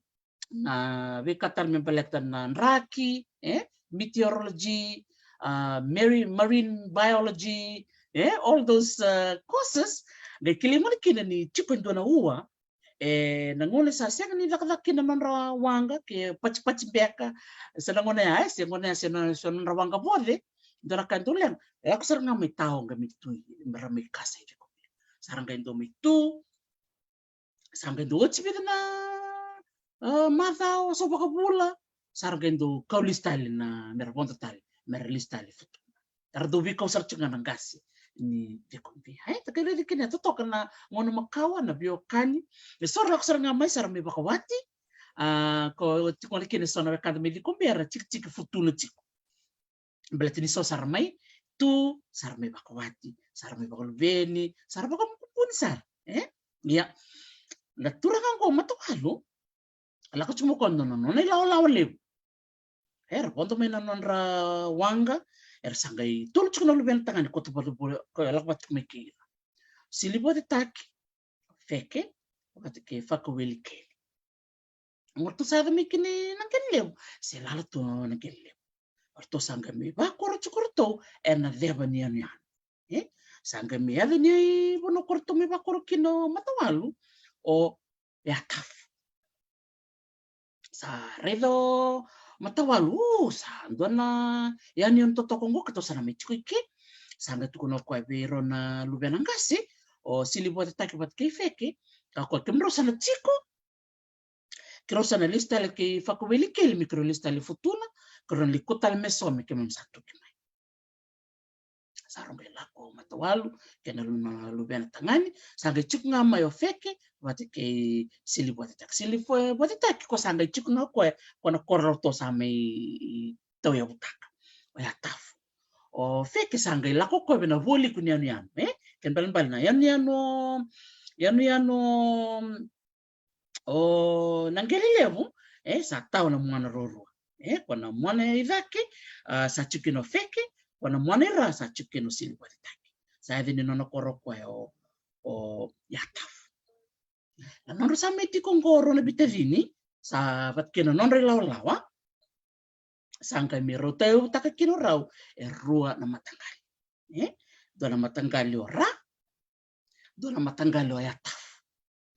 na veika tale me baleta na draki, e, meteorology, a, mari-, marine biology, e, all those, a, courses. Qai kilai gona kina ni tiko e dua na ua, e, na gauna sa sega ni cakacaka kina na nodra waqa, ke patipati beka, se na gauna ya, e, se gauna ya, se na, se na nodra waqa voce, dua na ka e dau leqa, lako sara ga mai tao ga mai tu, me ra mai kasa i Cikobia. Sa ra qai dau mai tu, sa qai dau oti vica na, a, macawa, so vakavula, sa ra qai dau kau lesu tale na, me ra vodo tale, me ra lesu tale i Futuna. Era dau veikau sara tiko ga na qase. ni Cikobia. E, da qai raica kina e totoka na gauna makawa, na veiwekani. E so ra lako sara ga mai, sa ra mai vakawati. A, ko tiko na kena so na wekada mai Cikobia era tikitiki Futuna tiko. Baleta ni so sa ra mai tu, sa ra mai vakawati, sa ra mai vakaluveni, sa ra vakamukupuni sara. E? Ia, na turaga oqo Matawalu, lako tiko mai o koya na nona ilawalawa levu. Era vodo mai na nodra waqa, era sa qai tolu tiko na luvena tagane, koto vata, koya lako vata tiko mai kei ira. Silivotetaki, Feke, vata kei Fakaweli Keli. O ratou sa yaco mai kina na qele levu, se lala tu na qele levu. O ratou sa qai mai vakoro tiko o ratou ena ceva ni yanuyanu. E? Sa qai mai yaco ni vanua ko ratou mai vakoro kina o Matawalu, o Yatafu. Sa raica o Matawalu, u, sa dua na yanuyanu totoka oqo, ka tou sa na mai tiko i ke. Sa qai tukuna o koya vei rau na luvena qase, o Silivotetaki vata kei Feke, ka o koya, kemudrau sa na tiko, keirau sa na lesu tale kei Fakaweli Keli me keirau lesu tale i Futuna, keirau na lai kua tale me so me keimami sa tuki mai. Sa rau qai lako o Matawalu kei na lu-, na luvena tagane, sa qai tiko ga mai o Feke vata kei Silivotetaki. Silivotetaki ko sa qai tiko ga o koya, ko na koro ratou sa mai tauyavutaka, o Yatafu. O Feke sa qai lako o koya vei na vualiku ni yanuyanu, e? Kena ibalebale na yanuyanu, yanuyanu o na qele levu, e, sa tawa na muana ruarua. E, ko na muana i cake, a, sa tiko kina o Feke, ko na muana i ra sa tiko kina o Silivotetaki. Sa yaca ni nona koro o koya o, o Yatafu. Na nodra sa mai tiko oqo o rau na veitacini, sa vata kei na nodra ilawalawa, sa qai mai rau tauyavutaka kina o rau e rua na mataqali. E? Dua na mataqali o Ra, dua na mataqali o Yatafu.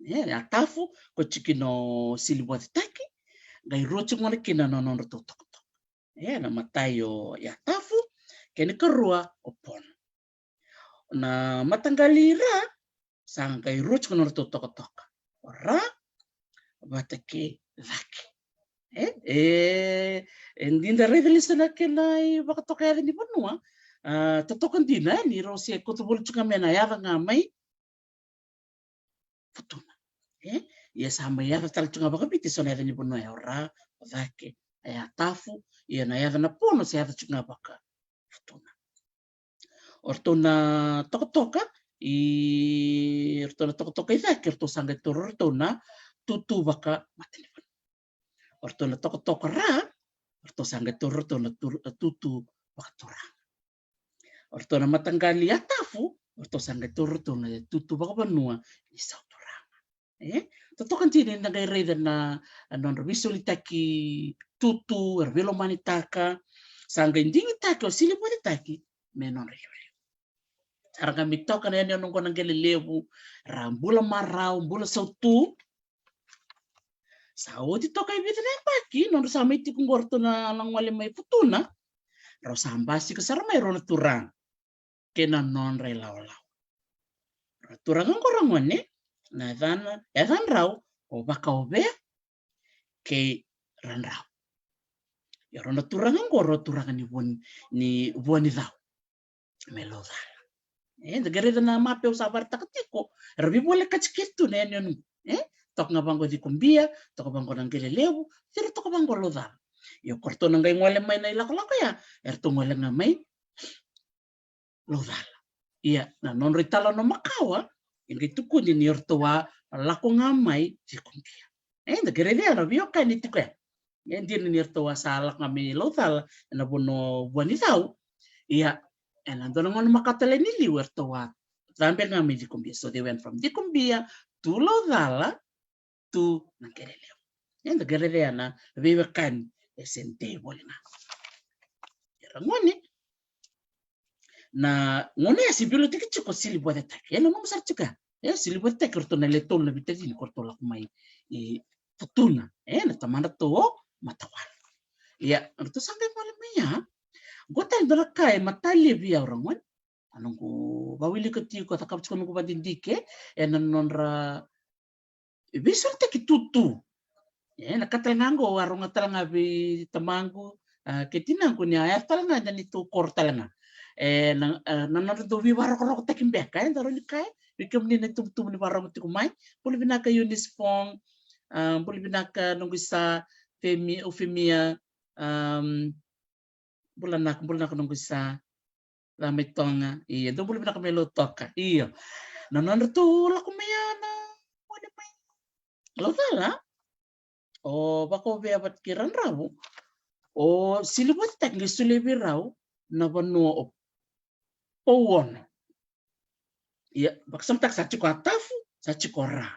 E, Yatafu, ko tiko kina o Silivotetaki, qai rua tiko gona kina na nodratou tokatoka. E, na matai o Yatafu, kena ikarua o Pono. Na mataqali i Ra, sa qai rua tiko na nodratou tokatoka. O Ra vata kei Cake. E, e, e, ni da raica lesu na kena ivakatoka yaca ni vanua, a, totoka dina, e, ni rau se koto voli tiko ga mai na yaca ga mai Futuna. E, ia sa mai yaca tale tiko ga vakaviti so na yaca ni vanua, e, o Ra, o Cake, e, Yatafu, ia na yaca na Pono se yaca tiko ga vaka Futuna. O ratou na tokatoka i, o ratou na tokatoka i Cake, o ratou sa qai taura o ratou na tutu vakamatanivanua. O ratou na tokatoka Ra, o ratou sa qai taura o ratou na tu-, tutu vakaturaga. O ratou na mataqali Yatafu, o ratou sa qai taura o ratou na tutu vakavanua ni sauturaga. E? Totoka dina ni da qai raica na, na nodra veisolitaki tutu, era veilomanitaka, sa qai digitaki o Silivotetaki me nodra iliuliu. Sa ra qai mai toka na yanuyanu oqo na qele levu, ra bula marau, bula sautu. Sa oti toka e vica na yabaki, nodra sa mai tiko oqo o ratou na, na gole mai Futuna, rau sa basika sara mai rau na turaga kei na nodra ilawalawa. Rau turaga oqo ragone, na yacana, yacadrau o Vakaovea kei Radrau. Ia rau na turaga oqo, rau turaga ni Vua ni, ni Vuanicau mai Laucala. E, da qai raica na mape au sa varetaka tiko, era veivolekati kece tu na yanuyanu. E, toka ga vaqo Cikobia, toka vaqo na qele levu, cira toka vaqo Laucala. Ia ko ratou na qai gole mai na ilakolako ya, eratou gole ga mai Laucala. Ia, na nodra italanoa makawa, e qai tukuni ni ratou a lako ga mai Cikobia. E, da qai raica na veiwekani tiko ya. E dina ni ratou a sa lako ga mai Laucala, ena vanua o Vuanicau. Ia, ena dua na gauna makawa tale ni liu, eratou a cabe ga mai Cikobia. So they went from Cikobia to Laucala, tu na qele levu. Eda qai raica na veiwekani e se dei voli ga. Ia ragone, na gauna ya se veilautaki tiko o Silivotetaki. E nanuma sara tiko ya. E, Silivotetaki, o ratou na le tolu na veitacini ko ratou lako mai i Futuna. E, na tamadratou o Matawalu. Ia, o ratou sa qai gole mai ya. Qo tale dua na ka e matalia vei au ragone. A noqu vawilika tiko, cakava tiko noqu vadidike ena nodra veisolitaki tutu. E, na ka tale ga qo, a rogo tale ga vei tamaqu, a, kei tinaqu ni a yaco tale ga ena neitou koro tale ga. E, na, e, na nodra dau veivarokorokotaki beka, e, daru ni kaya, vei kemuni na itubutubu ni varogo tiko mai. Bula vinaka Eunice Fong, a, bula vinaka noqu isa Femi, Ufemia, am, bula naka, bula naka noqu isa. Ca mai Toga, io, dou bula vinaka mai Lautoka, io. Na nodratou lako mai ya na gone mai Laucala, o Vakauvea vata kei Radravu, o Silivotitaki qai solia vei rau na vanua o Pouono. Ia, vakasamataka sa tiko Atafu, sa tiko Ra.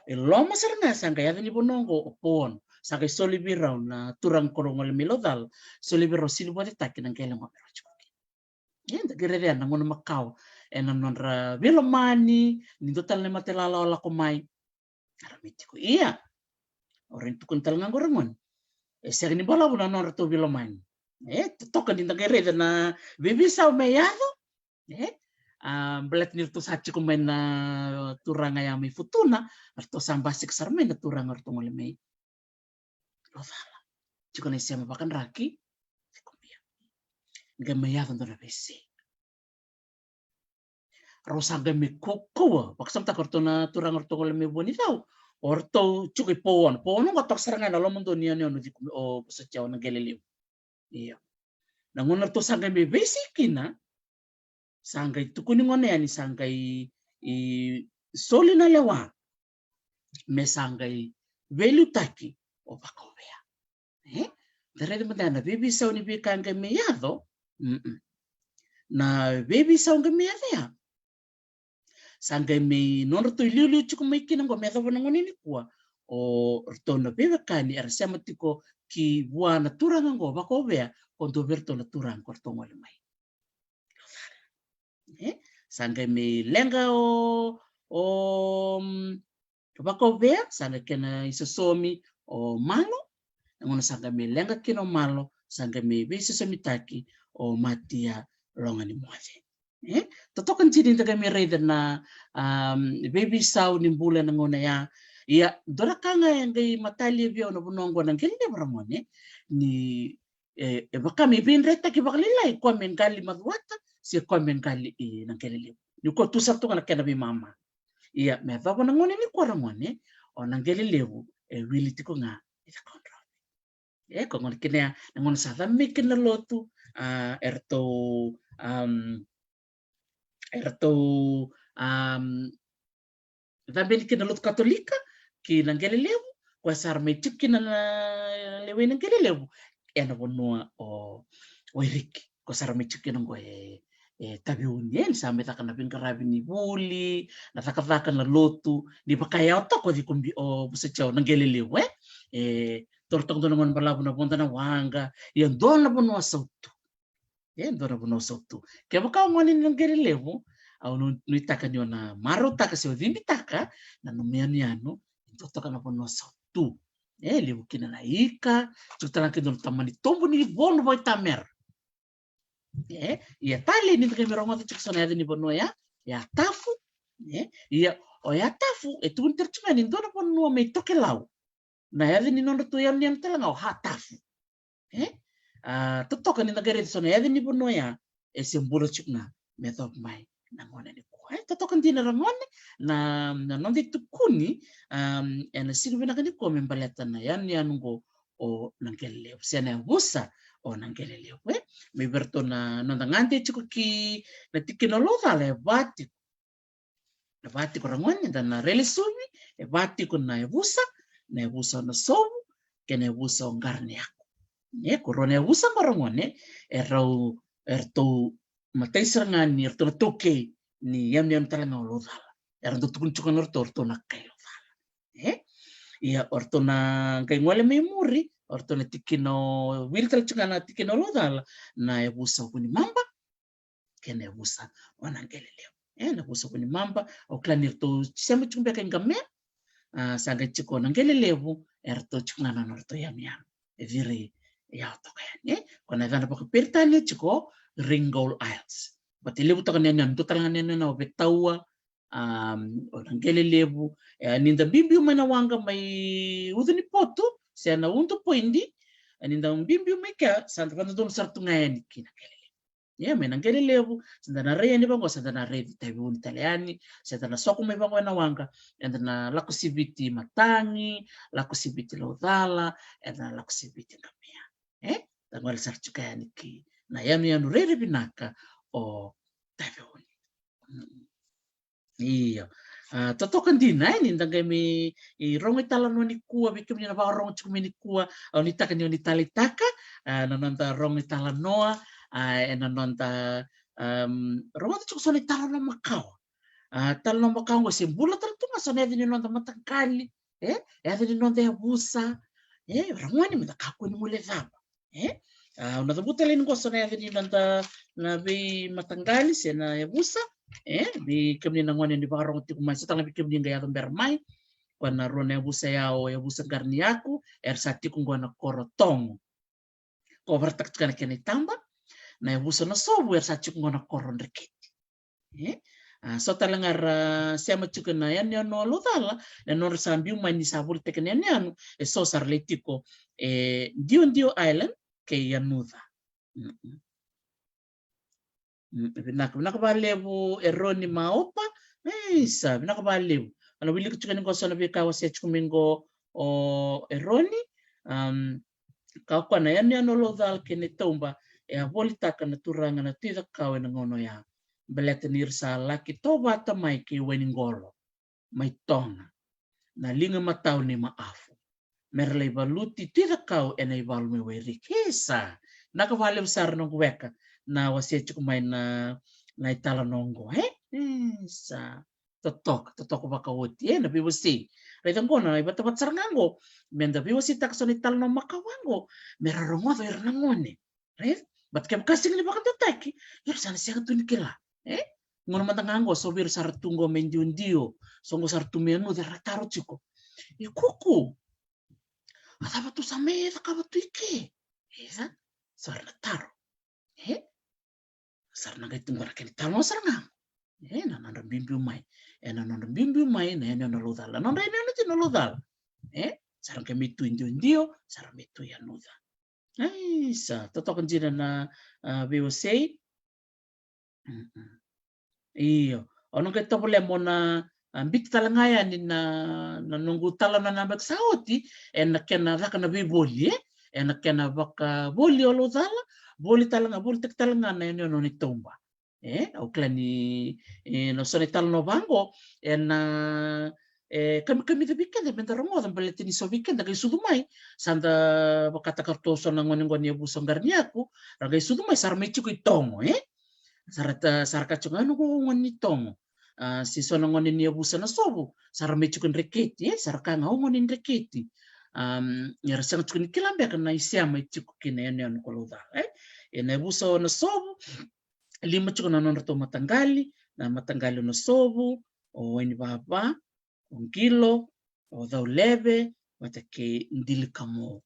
E loma sara ga sa qai yaca ni vanua oqo o Pouono. Sa qai soli vei rau na turaga ko rau gole mai Laucala, soli vei rau Silivotitaki na qele qo me rau tiko kina. Ia, da qai raica na gauna makawa ena nodra veilomani, ni dua tale na mate lalawa lako mai. Era mai tiko. Ia, au rawa ni tukuna tale ga qo ragone, e sega ni balavu na nodratou veilomani. E totoka ni da qai raica na veiveisau me yaco. E, a, baleta ni ratou sa tiko mai na turaga ya mai Futuna, ratou sa basika sara mai na turaga ratou gole mai Laucala. Tiko na isema vakadraki, qai mai yaco dua na veisei. Rau sa qai mai kaukauwa, vakasamataka o ratou na turaga ratou gole mai Vuanicau, o ratou tiko i Pouono. Pouono qo toka sara ga ena lomadonu ni yanuyanu o Ciko, o Vosoti, o Naqelelevu. Io. Na gauna ratou sa qai mai veisei kina, sa qai tukuni gona yani, sa qai, i, soli na lewa me sa qai veiliutaki o Vakauvea. E? Da raica mada na veiveisau ni veika qai mai yaco. Mm-mm. Na veiveisau qai mai yaco ya, sa qai mai nodratou iliuliu tiko mai kina qo me yacova na gauna nikua, o ratou na veiwekani era sema tiko ki vua na turaga qo Vakauvea, ko dua vei ratou na turaga ko ratou gole mai. E? Sa qai mai leqa o, o, mm, Vakauvea, sa qai kena isosomi o Malo. Na gauna sa qai mai leqa kina o Malo, sa qai mai veisosomitaki o Matia Loganimoce. E? Totoka dina ni da qai mai raica na, am, veiveisau ni bula ena gauna ya. Ia, dua na ka ga e qai matalia vei au na vanua oqo Naqelelevu ragone, ni, e, e vaka me veidretaki vakalailai, koya me qali Macuata se koya me qali i Naqelelevu. Ni koya tu sara tu ga na kena veimama. Ia, me yacova na gauna nikua ragone, o Naqelelevu e wili tiko ga i Cakaudrove. E, ko gona kina ya, na gauna sa cabe mai kina na lotu, a, eratou, am, eratou, am, cabe yani kina na lotu Katolika ki Naqelelevu, koya sa ra mai tiko kina na lewei Naqelelevu ena vanua o, o Wairiki. Koya sa ra mai tiko kina qo e, e Taveuni, e, ni sa mai caka na veiqaravi ni vuli, na cakacaka na lotu, ni vaka e yawa toka o Ciko Bi-, o Vosoti, o Naqelelevu, e. E, toro toka dua na gauna balavu na voda na waqa, ia dua na vanua sautu. E, dua na vanua sautu. Kevaka o gone ni Naqelelevu, au nu-, nuitaka ni o na marautaka se o cibitaka na nomu yanuyanu, e dua toka na vanua sautu. E, levu kina na ika, tiko tale ga kina na tamani tobu ni vonu vakaitamera. E, ia talei ni da qai mai rogoca tiko so na yaca ni vanua ya, Yatafu. E, ia, o Yatafu, e tukuni tale tiko ga ni dua na vanua mai Tokelau. Na yaca ni nodratou yanuyanu tale ga o Hatafu. E? A, totoka ni da qai raica so na yaca ni vanua ya, e se bula tiko ga me yacova mai na gauna nikua. E, totoka dina ragone, na, na noda itukuni, am, ena siga vinaka nikua me baleta na yanuyanu qo o Naqelelevu, se na yavusa o Naqelelevu, e? Mai vei iratou na noda gade tiko ki na tikina o Laucala, e va tiko. E va tiko ragone, da na railesuvi, e va tiko na yavusa, na yavusa o Nasovu, kei na yavusa o Qaraniyaku. E, ko rua na yavusa qo ragone, e rau, e ratou matai sara ga ni ratou na taukei ni yanuyanu tale ga o Laucala. Era dau tukuni tiko na ratou, o ratou na kai Laucala. E? Ia, o ratou na qai gole mai muri, o ratou na tikina o, wili tale tiko ga na tikina o Laucala, na yavusa o Vunimaba, kei na yavusa o Naqelelevu. E, na yavusa o Vunimaba, au kila ni ratou sema tiko beka i Qamea, a, sa qai tiko o Naqelelevu, e ratou tiko ga na nodratou yanuyanu. E viri yawa toka yani, e? Ko na yacana vakaperitania tiko o Ringgold Isles. But e levu toka na yanuyanu, dua tale ga na yanuyanu o Vetaua, am, o Naqelelevu, e, ni da biubiu mai na waqa mai Ucu ni Potu, se na Udu Poidi, e, ni da biubiu mai kea, sa da vadodonu sara tu ga yani ki Naqelelevu. Ia mai na qele levu, se da na rai yani vaqo, se da na rai taveuni tale yani, se da na soko mai vaqo ena waqa, eda na lako siviti matagi, lako siviti laucala, eda na lako siviti qamea. E da gole sara tiko yani ki na yanuyanu rairai vinaka o taveuni. Io. A, totoka dina e ni da qai mai rogo italanoa nikua, vei kemuni na vakarogo tiko mai nikua, au nuitaka ni o ni taleitaka a, na noda rogo italanoa a, ena noda um, rogoca tiko so na italanoa makawa. A, talanoa makawa qo se bula tale tu ga so na yaca ni noda mataqali, e yaca ni noda yavusa. E ragone, me da kakua ni guilecava. E au na cavuta leni qo so na yaca ni noda na veimataqali se na yavusa. E vei kemuni na gone ni vakarogo tiko mai, so tale na vei kemuni qai yaco bera mai. Koya na rua na yavusa ya, o yavusa Qaraniyaku, era sa tiko qo na koro Togo. Ko varataka tiko na kena itaba. Na yavusa Nasovu era sa tiko qo na koro Dreketi. E a, so tale ga ra sema tiko na yanuyanu o Laucala, na nodra sa biu mai ni sa volitaki na yanuyanu, e so sa ra lai tiko e Diodio Island kei Yanuca. Mm-mm. Mm, vinaka, vinaka vakalevu Eroni Maopa. Isa, vinaka vakalevu. Ana wilika tiko ni qo so na veika wasea tiko mai qo o Eroni. Um, ka o koya na yanuyanu o Laucala kei na itauba e a volitaka na turaga na Tui Cakau ena gauna oya, baleta ni ra sa laki tovata mai kei Wainiqolo mai Toga na liga matau ni Maafu, me ra lai valuti Tui Cakau ena ivalu mai Wairiki. Isa, vinaka vakalevu sara noqu weka na wasea tiko mai na na italanoa qo. E isa, totoka, totoka vakaoti e na veiwasei. Raica qo na ivatavata sara ga qo, me da veiwaseitaka so na italanoa makawa qo me ra rogoca o ira na gone. Right? But kevaka sega ni vakadodaki, ira sa na sega tu ni kila. E gona mada ga qo, so vei ira sa ra tu qo mai Diodio, so qo sa ra tu mai Yanuca, era na taro tiko: I Kuku, a cava tu sa mai cakava tu i ke? Isa, so era na taro. E sa ra na qai tu qo na kena italanoa sara ga. E na nodra biubiu mai, e na nodra biubiu mai na yanuyanu o Laucala, na nodra yanuyanu tiko o Laucala. E sa ra qai mai tu i Diodio, sa ra mai tu i Yanuca. Ai, sa totoka dina na a, veiwasei. Mm-mm. Io, au na qai tovolea mo na a, biuta tale ga yani na na noqu italanoa na yabaki sa oti, e na kena caka na veivoli, e e na kena vakavoli o Laucala, voli tale ga, volitaki tale ga na yanuyanu o Naitauba. E au kila ni e na so na italanoa vaqo e na e kamikamica vei keda me da rogoca, baleta ni so vei keda qai sucu mai, sa da vakataka ratou so na gone qo ni yavusa o Qaraniyaku, ra qai sucu mai sa ra mai tiko i Togo. E sa ra ta, sa ra kaya tiko ga, au noqu gone ni Togo. A, se so na gone ni yavusa Nasovu, sa ra mai tiko i Dreketi, e sa ra kaya ga, au gone ni Dreketi. Am, ia ra sega tiko ni kila beka na isema e tiko kina yanuyanu ko Laucala. E e na yavusa o Nasovu, lima tiko na nodratou mataqali, na mataqali o Nasovu, o Wainivava, o Qilo, o Cauleve vata kei Dilikamu.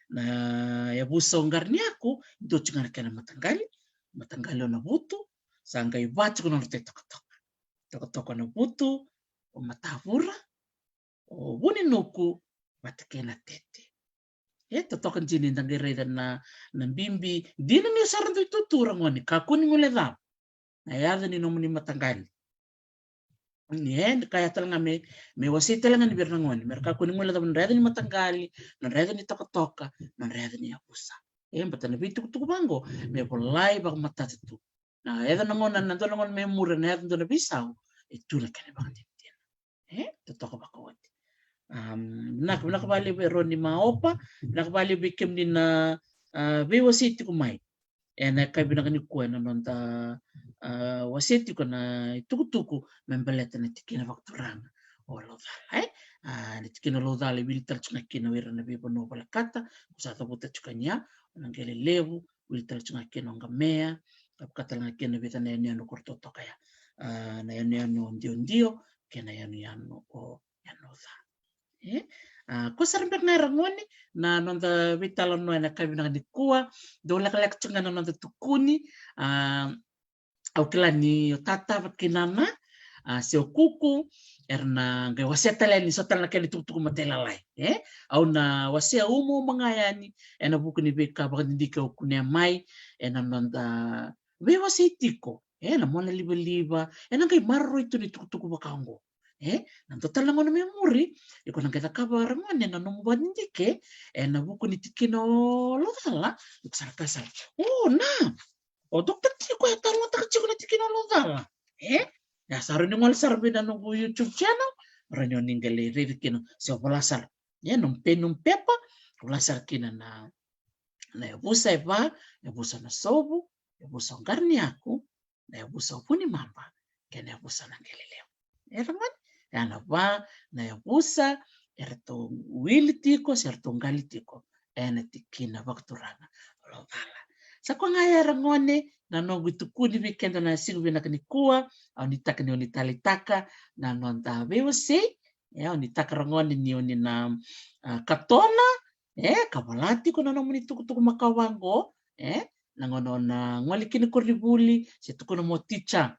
Na yavusa o Qaraniyaku, dua tiko ga na kena mataqali, mataqali o Navutu, sa qai va tiko na nodratou itokatoka. Tokatoka o Navutu, o Matavura, o Vuninuku vata kei Natete. E totoka dina ni da qai raica na na bibi dina ni sa ra dui tutu, ra gone, kakua ni guilecava na yaca ni nomuni mataqali. Ni e ka ya tale ga me me wasei tale ga ni vei ira na gone, me ra kakua ni guilecava na nodra yaca ni mataqali, na nodra yaca ni tokatoka, na nodra yaca ni yavusa. E bata na veitukutuku vaqo me volai vakamatata tu. Na yaca na gone, na dua na gone me muri na yaca dua na veisau, e tu na kena vakadinadina. E totoka vakaoti. Am, vinaka, vinaka vakalevu Eroni Maopa, vinaka vakalevu vei kemuni na a, veiwasei tiko mai e na yakavi vinaka nikua e na noda a, wasea tiko na itukutuku me baleta na tikina vakaturaga o Laucala. E a, na tikina o Laucala e wili tale tiko ga kina o ira na veivanua volekata ko sa cavuta tiko yani ya, o na qele levu, wili tale tiko ga kina o Qamea, ka vaka tale ga kina na vica na yanuyanu ko ratou toka ya. A, na yanuyanu o Diodio kei na yanuyanu o Yanuca. E a, ko sara beka ga, ra gone, na noda veitalanoa e na yakavi vinaka nikua. Dau lekaleka tiko ga na noda tukuni. A, au kila ni o tata vata kei nana, a, se o Kuku, era na qai wasea tale yani so tale na kena itukutuku matailalai. E au na wasea umauma ga yani e na vuku ni veika vakadidike au kunea mai e na noda veiwasei tiko, e, na mona livaliva, e na qai maroroi tu ni tukutuku vaka oqo. E, na dua tale na gauna me muri, iko na qai cakava ragone na nomu vakadidike, e, na vuku ni tikina o Laucala, iko sa na kaya sara, o, na, o Doctor Tiko e talanoataka tiko na tikina o Laucala. E, ia sa rawa ni gole sara vei na noqu YouTube channel, rawa ni o ni qai lai raica kina, se o vola sara. E, nomu peni, nomu pepa, vola sara kina na, na yavusa e va, yavusa Nasovu, yavusa o Qaraniyaku, na yavusa o Vunimaba, kei na yavusa o Naqelelevu. E ragone, e a na va na yavusa eratou wili tiko se eratou qali tiko e na tikina vakaturaga o Laucala. Sa koya ga ya ragone na noqu itukuni vei keda na siga vinaka nikua. Au nuitaka ni o ni taleitaka na noda veiwasei. E, au nuitaka ragone ni o ni na, a, katona, e, ka vola tiko na nomuni tukutuku makawa oqo, e, na gauna o na gole kina koronivuli se tukuna mo ticha.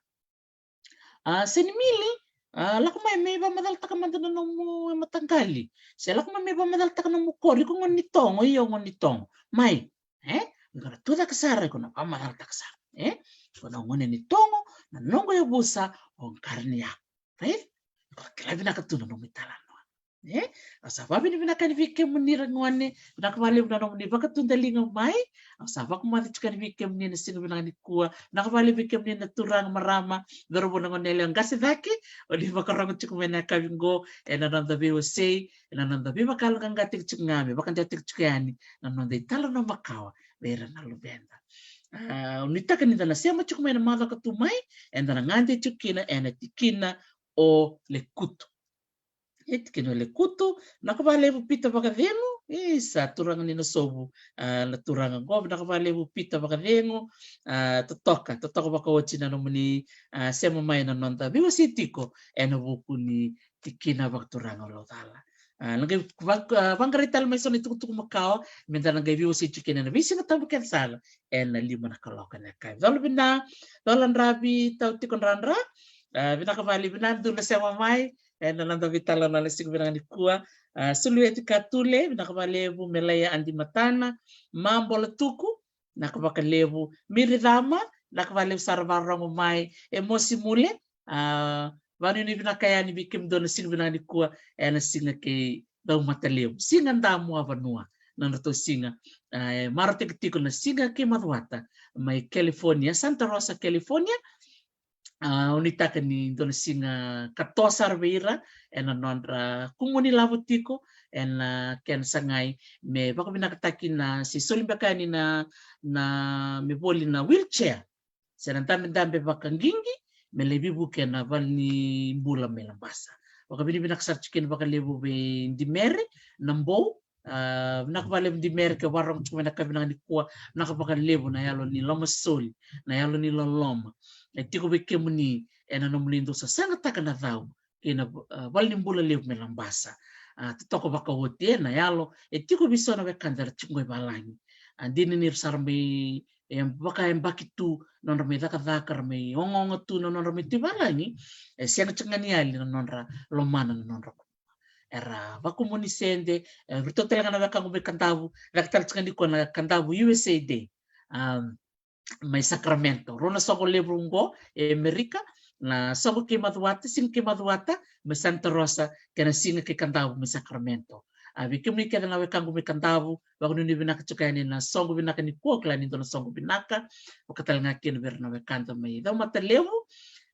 A, Senimili, a, lako mai me vakamacalataka mada na nomu e mataqali. Se lako mai me vakamacalataka nomu koro, iko gone ni Togo, io gone ni Togo. Mai, e, iko na tucake sara, iko na vakamacalataka sara. E, iko na gone ni Togo, na noqu yavusa o Qaraniyaku. Right? Iko kila vinaka tu na nomu italanoa. E, au sa vakavinavinaka yani vei kemuni ragone, vinaka vakalevu na nomuni vakatudaliga mai. Au sa vakamacalataka yani vei kemuni na siga vinaka nikua, vinaka vakalevu vei kemuni na turaga, marama, cauravou, na gone yalewa, qase cake, o ni vakarogo tiko mai na yakavi oqo e na noda veiwasei, e na noda veivakayaloqaqataki tiko ga me vakadewataki tiko yani na noda italanoa makawa vei ira na luveda. A, au nuitaka ni da na sema tiko mai na macawa ka tu mai, eda na gade tiko kina e na tikina o Lekutu. E, tikina o Lekutu, vinaka vakalevu Pita Vakacegu, isa, turaga ni Nasovu, a, na turaga oqo, vinaka vakalevu Pita Vakacegu, a, totoka, totoka vakaoti na nomuni, a, sema mai na noda veiwasei tiko e na vuku ni tikina vakaturaga o Laucala. A, na qai va-, a, vaqarai tale mai so na itukutuku makawa me da na qai veiwasei tiko kina e na veisiga Tabu kece sara e na lima na kaloko e na yakavi. Cola vina, cola dravi, tau tiko dradra. A, vinaka vakalevu, vinaka dua na sema mai e na noda veitalanoa na siga vinaka nikua. A, Sulueti Katule, vinaka vakalevu, Melaia Adimatana, Mabola Tuku, vinaka vakalevu, Miri Cama, vinaka vakalevu sara vakarogo mai, e Mosi Mule, a, vakanuinui vinaka yani vei kemudou na siga vinaka nikua e na siga kei Caumatalevu, Siga Damu a Vanua, na nodratou siga, a, e marautaki tiko na siga kei Macuata mai California, Santa Rosa, California. A, au nuitaka ni dua na siga katoa sara vei ira e na nodra kumuni lavo tiko e na kena sagai me vakavinakataki na, se soli beka yani na, na me voli na wheelchair se na dabedabe vakaqiqi me lai veivuke e na valenibula mai Labasa. Vakavinavinaka sara tiko kina vakalevu vei Dimere na Bou, a, vinaka vakalevu Dimere ke o vakarogo tiko mai na yakavi vinaka nikua, vinaka vakalevu na yalo ni lomasoli, na yalo ni loloma e tiko vei kemuni e na nomuni dau sasagataka na cau kei na, a, valenibula levu mai Labasa. A, totoka vakaoti e na yalo e tiko vei so na wekada era tiko qo i valagi. A, dina ni ra sa ra mai, e, vakayabaki tu na nodra mai cakacaka, ra mai ogaoga tu na nodra mai tu i valagi, e sega tiko ga ni yali na nodra lomana na nodra vanua. Era vakumuni sede, e, vei ratou tale ga na wekaqu mai Kadavu, caka tale tiko ga nikua na Kadavu U S A Day. A, mai Sacramento. Rua na soqo levu oqo e Amerika, na soqo kei Macuata, siga kei Macuata mai Santa Rosa, kei na siga kei Kadavu mai Sacramento. A, vei kemuni kece na wekaqu mai Kadavu, vakanuinui vinaka tiko yani na soqo vinaka nikua, kila ni dua na soqo vinaka, vaka tale ga kina vei ira na wekada mai Caumatalevu.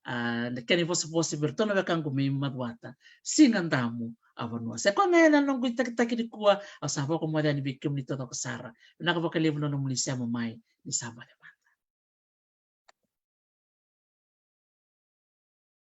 A, na kena ivosavosa vei iratou na wekaqu mai Macuata, Siga Damu a Vanua. Sa koya ga ya na noqu itakitaki nikua, au sa vakamoce yani vei kemuni taucoko sara. Vinaka vakalevu na nomuni sema mai, ni sa moce.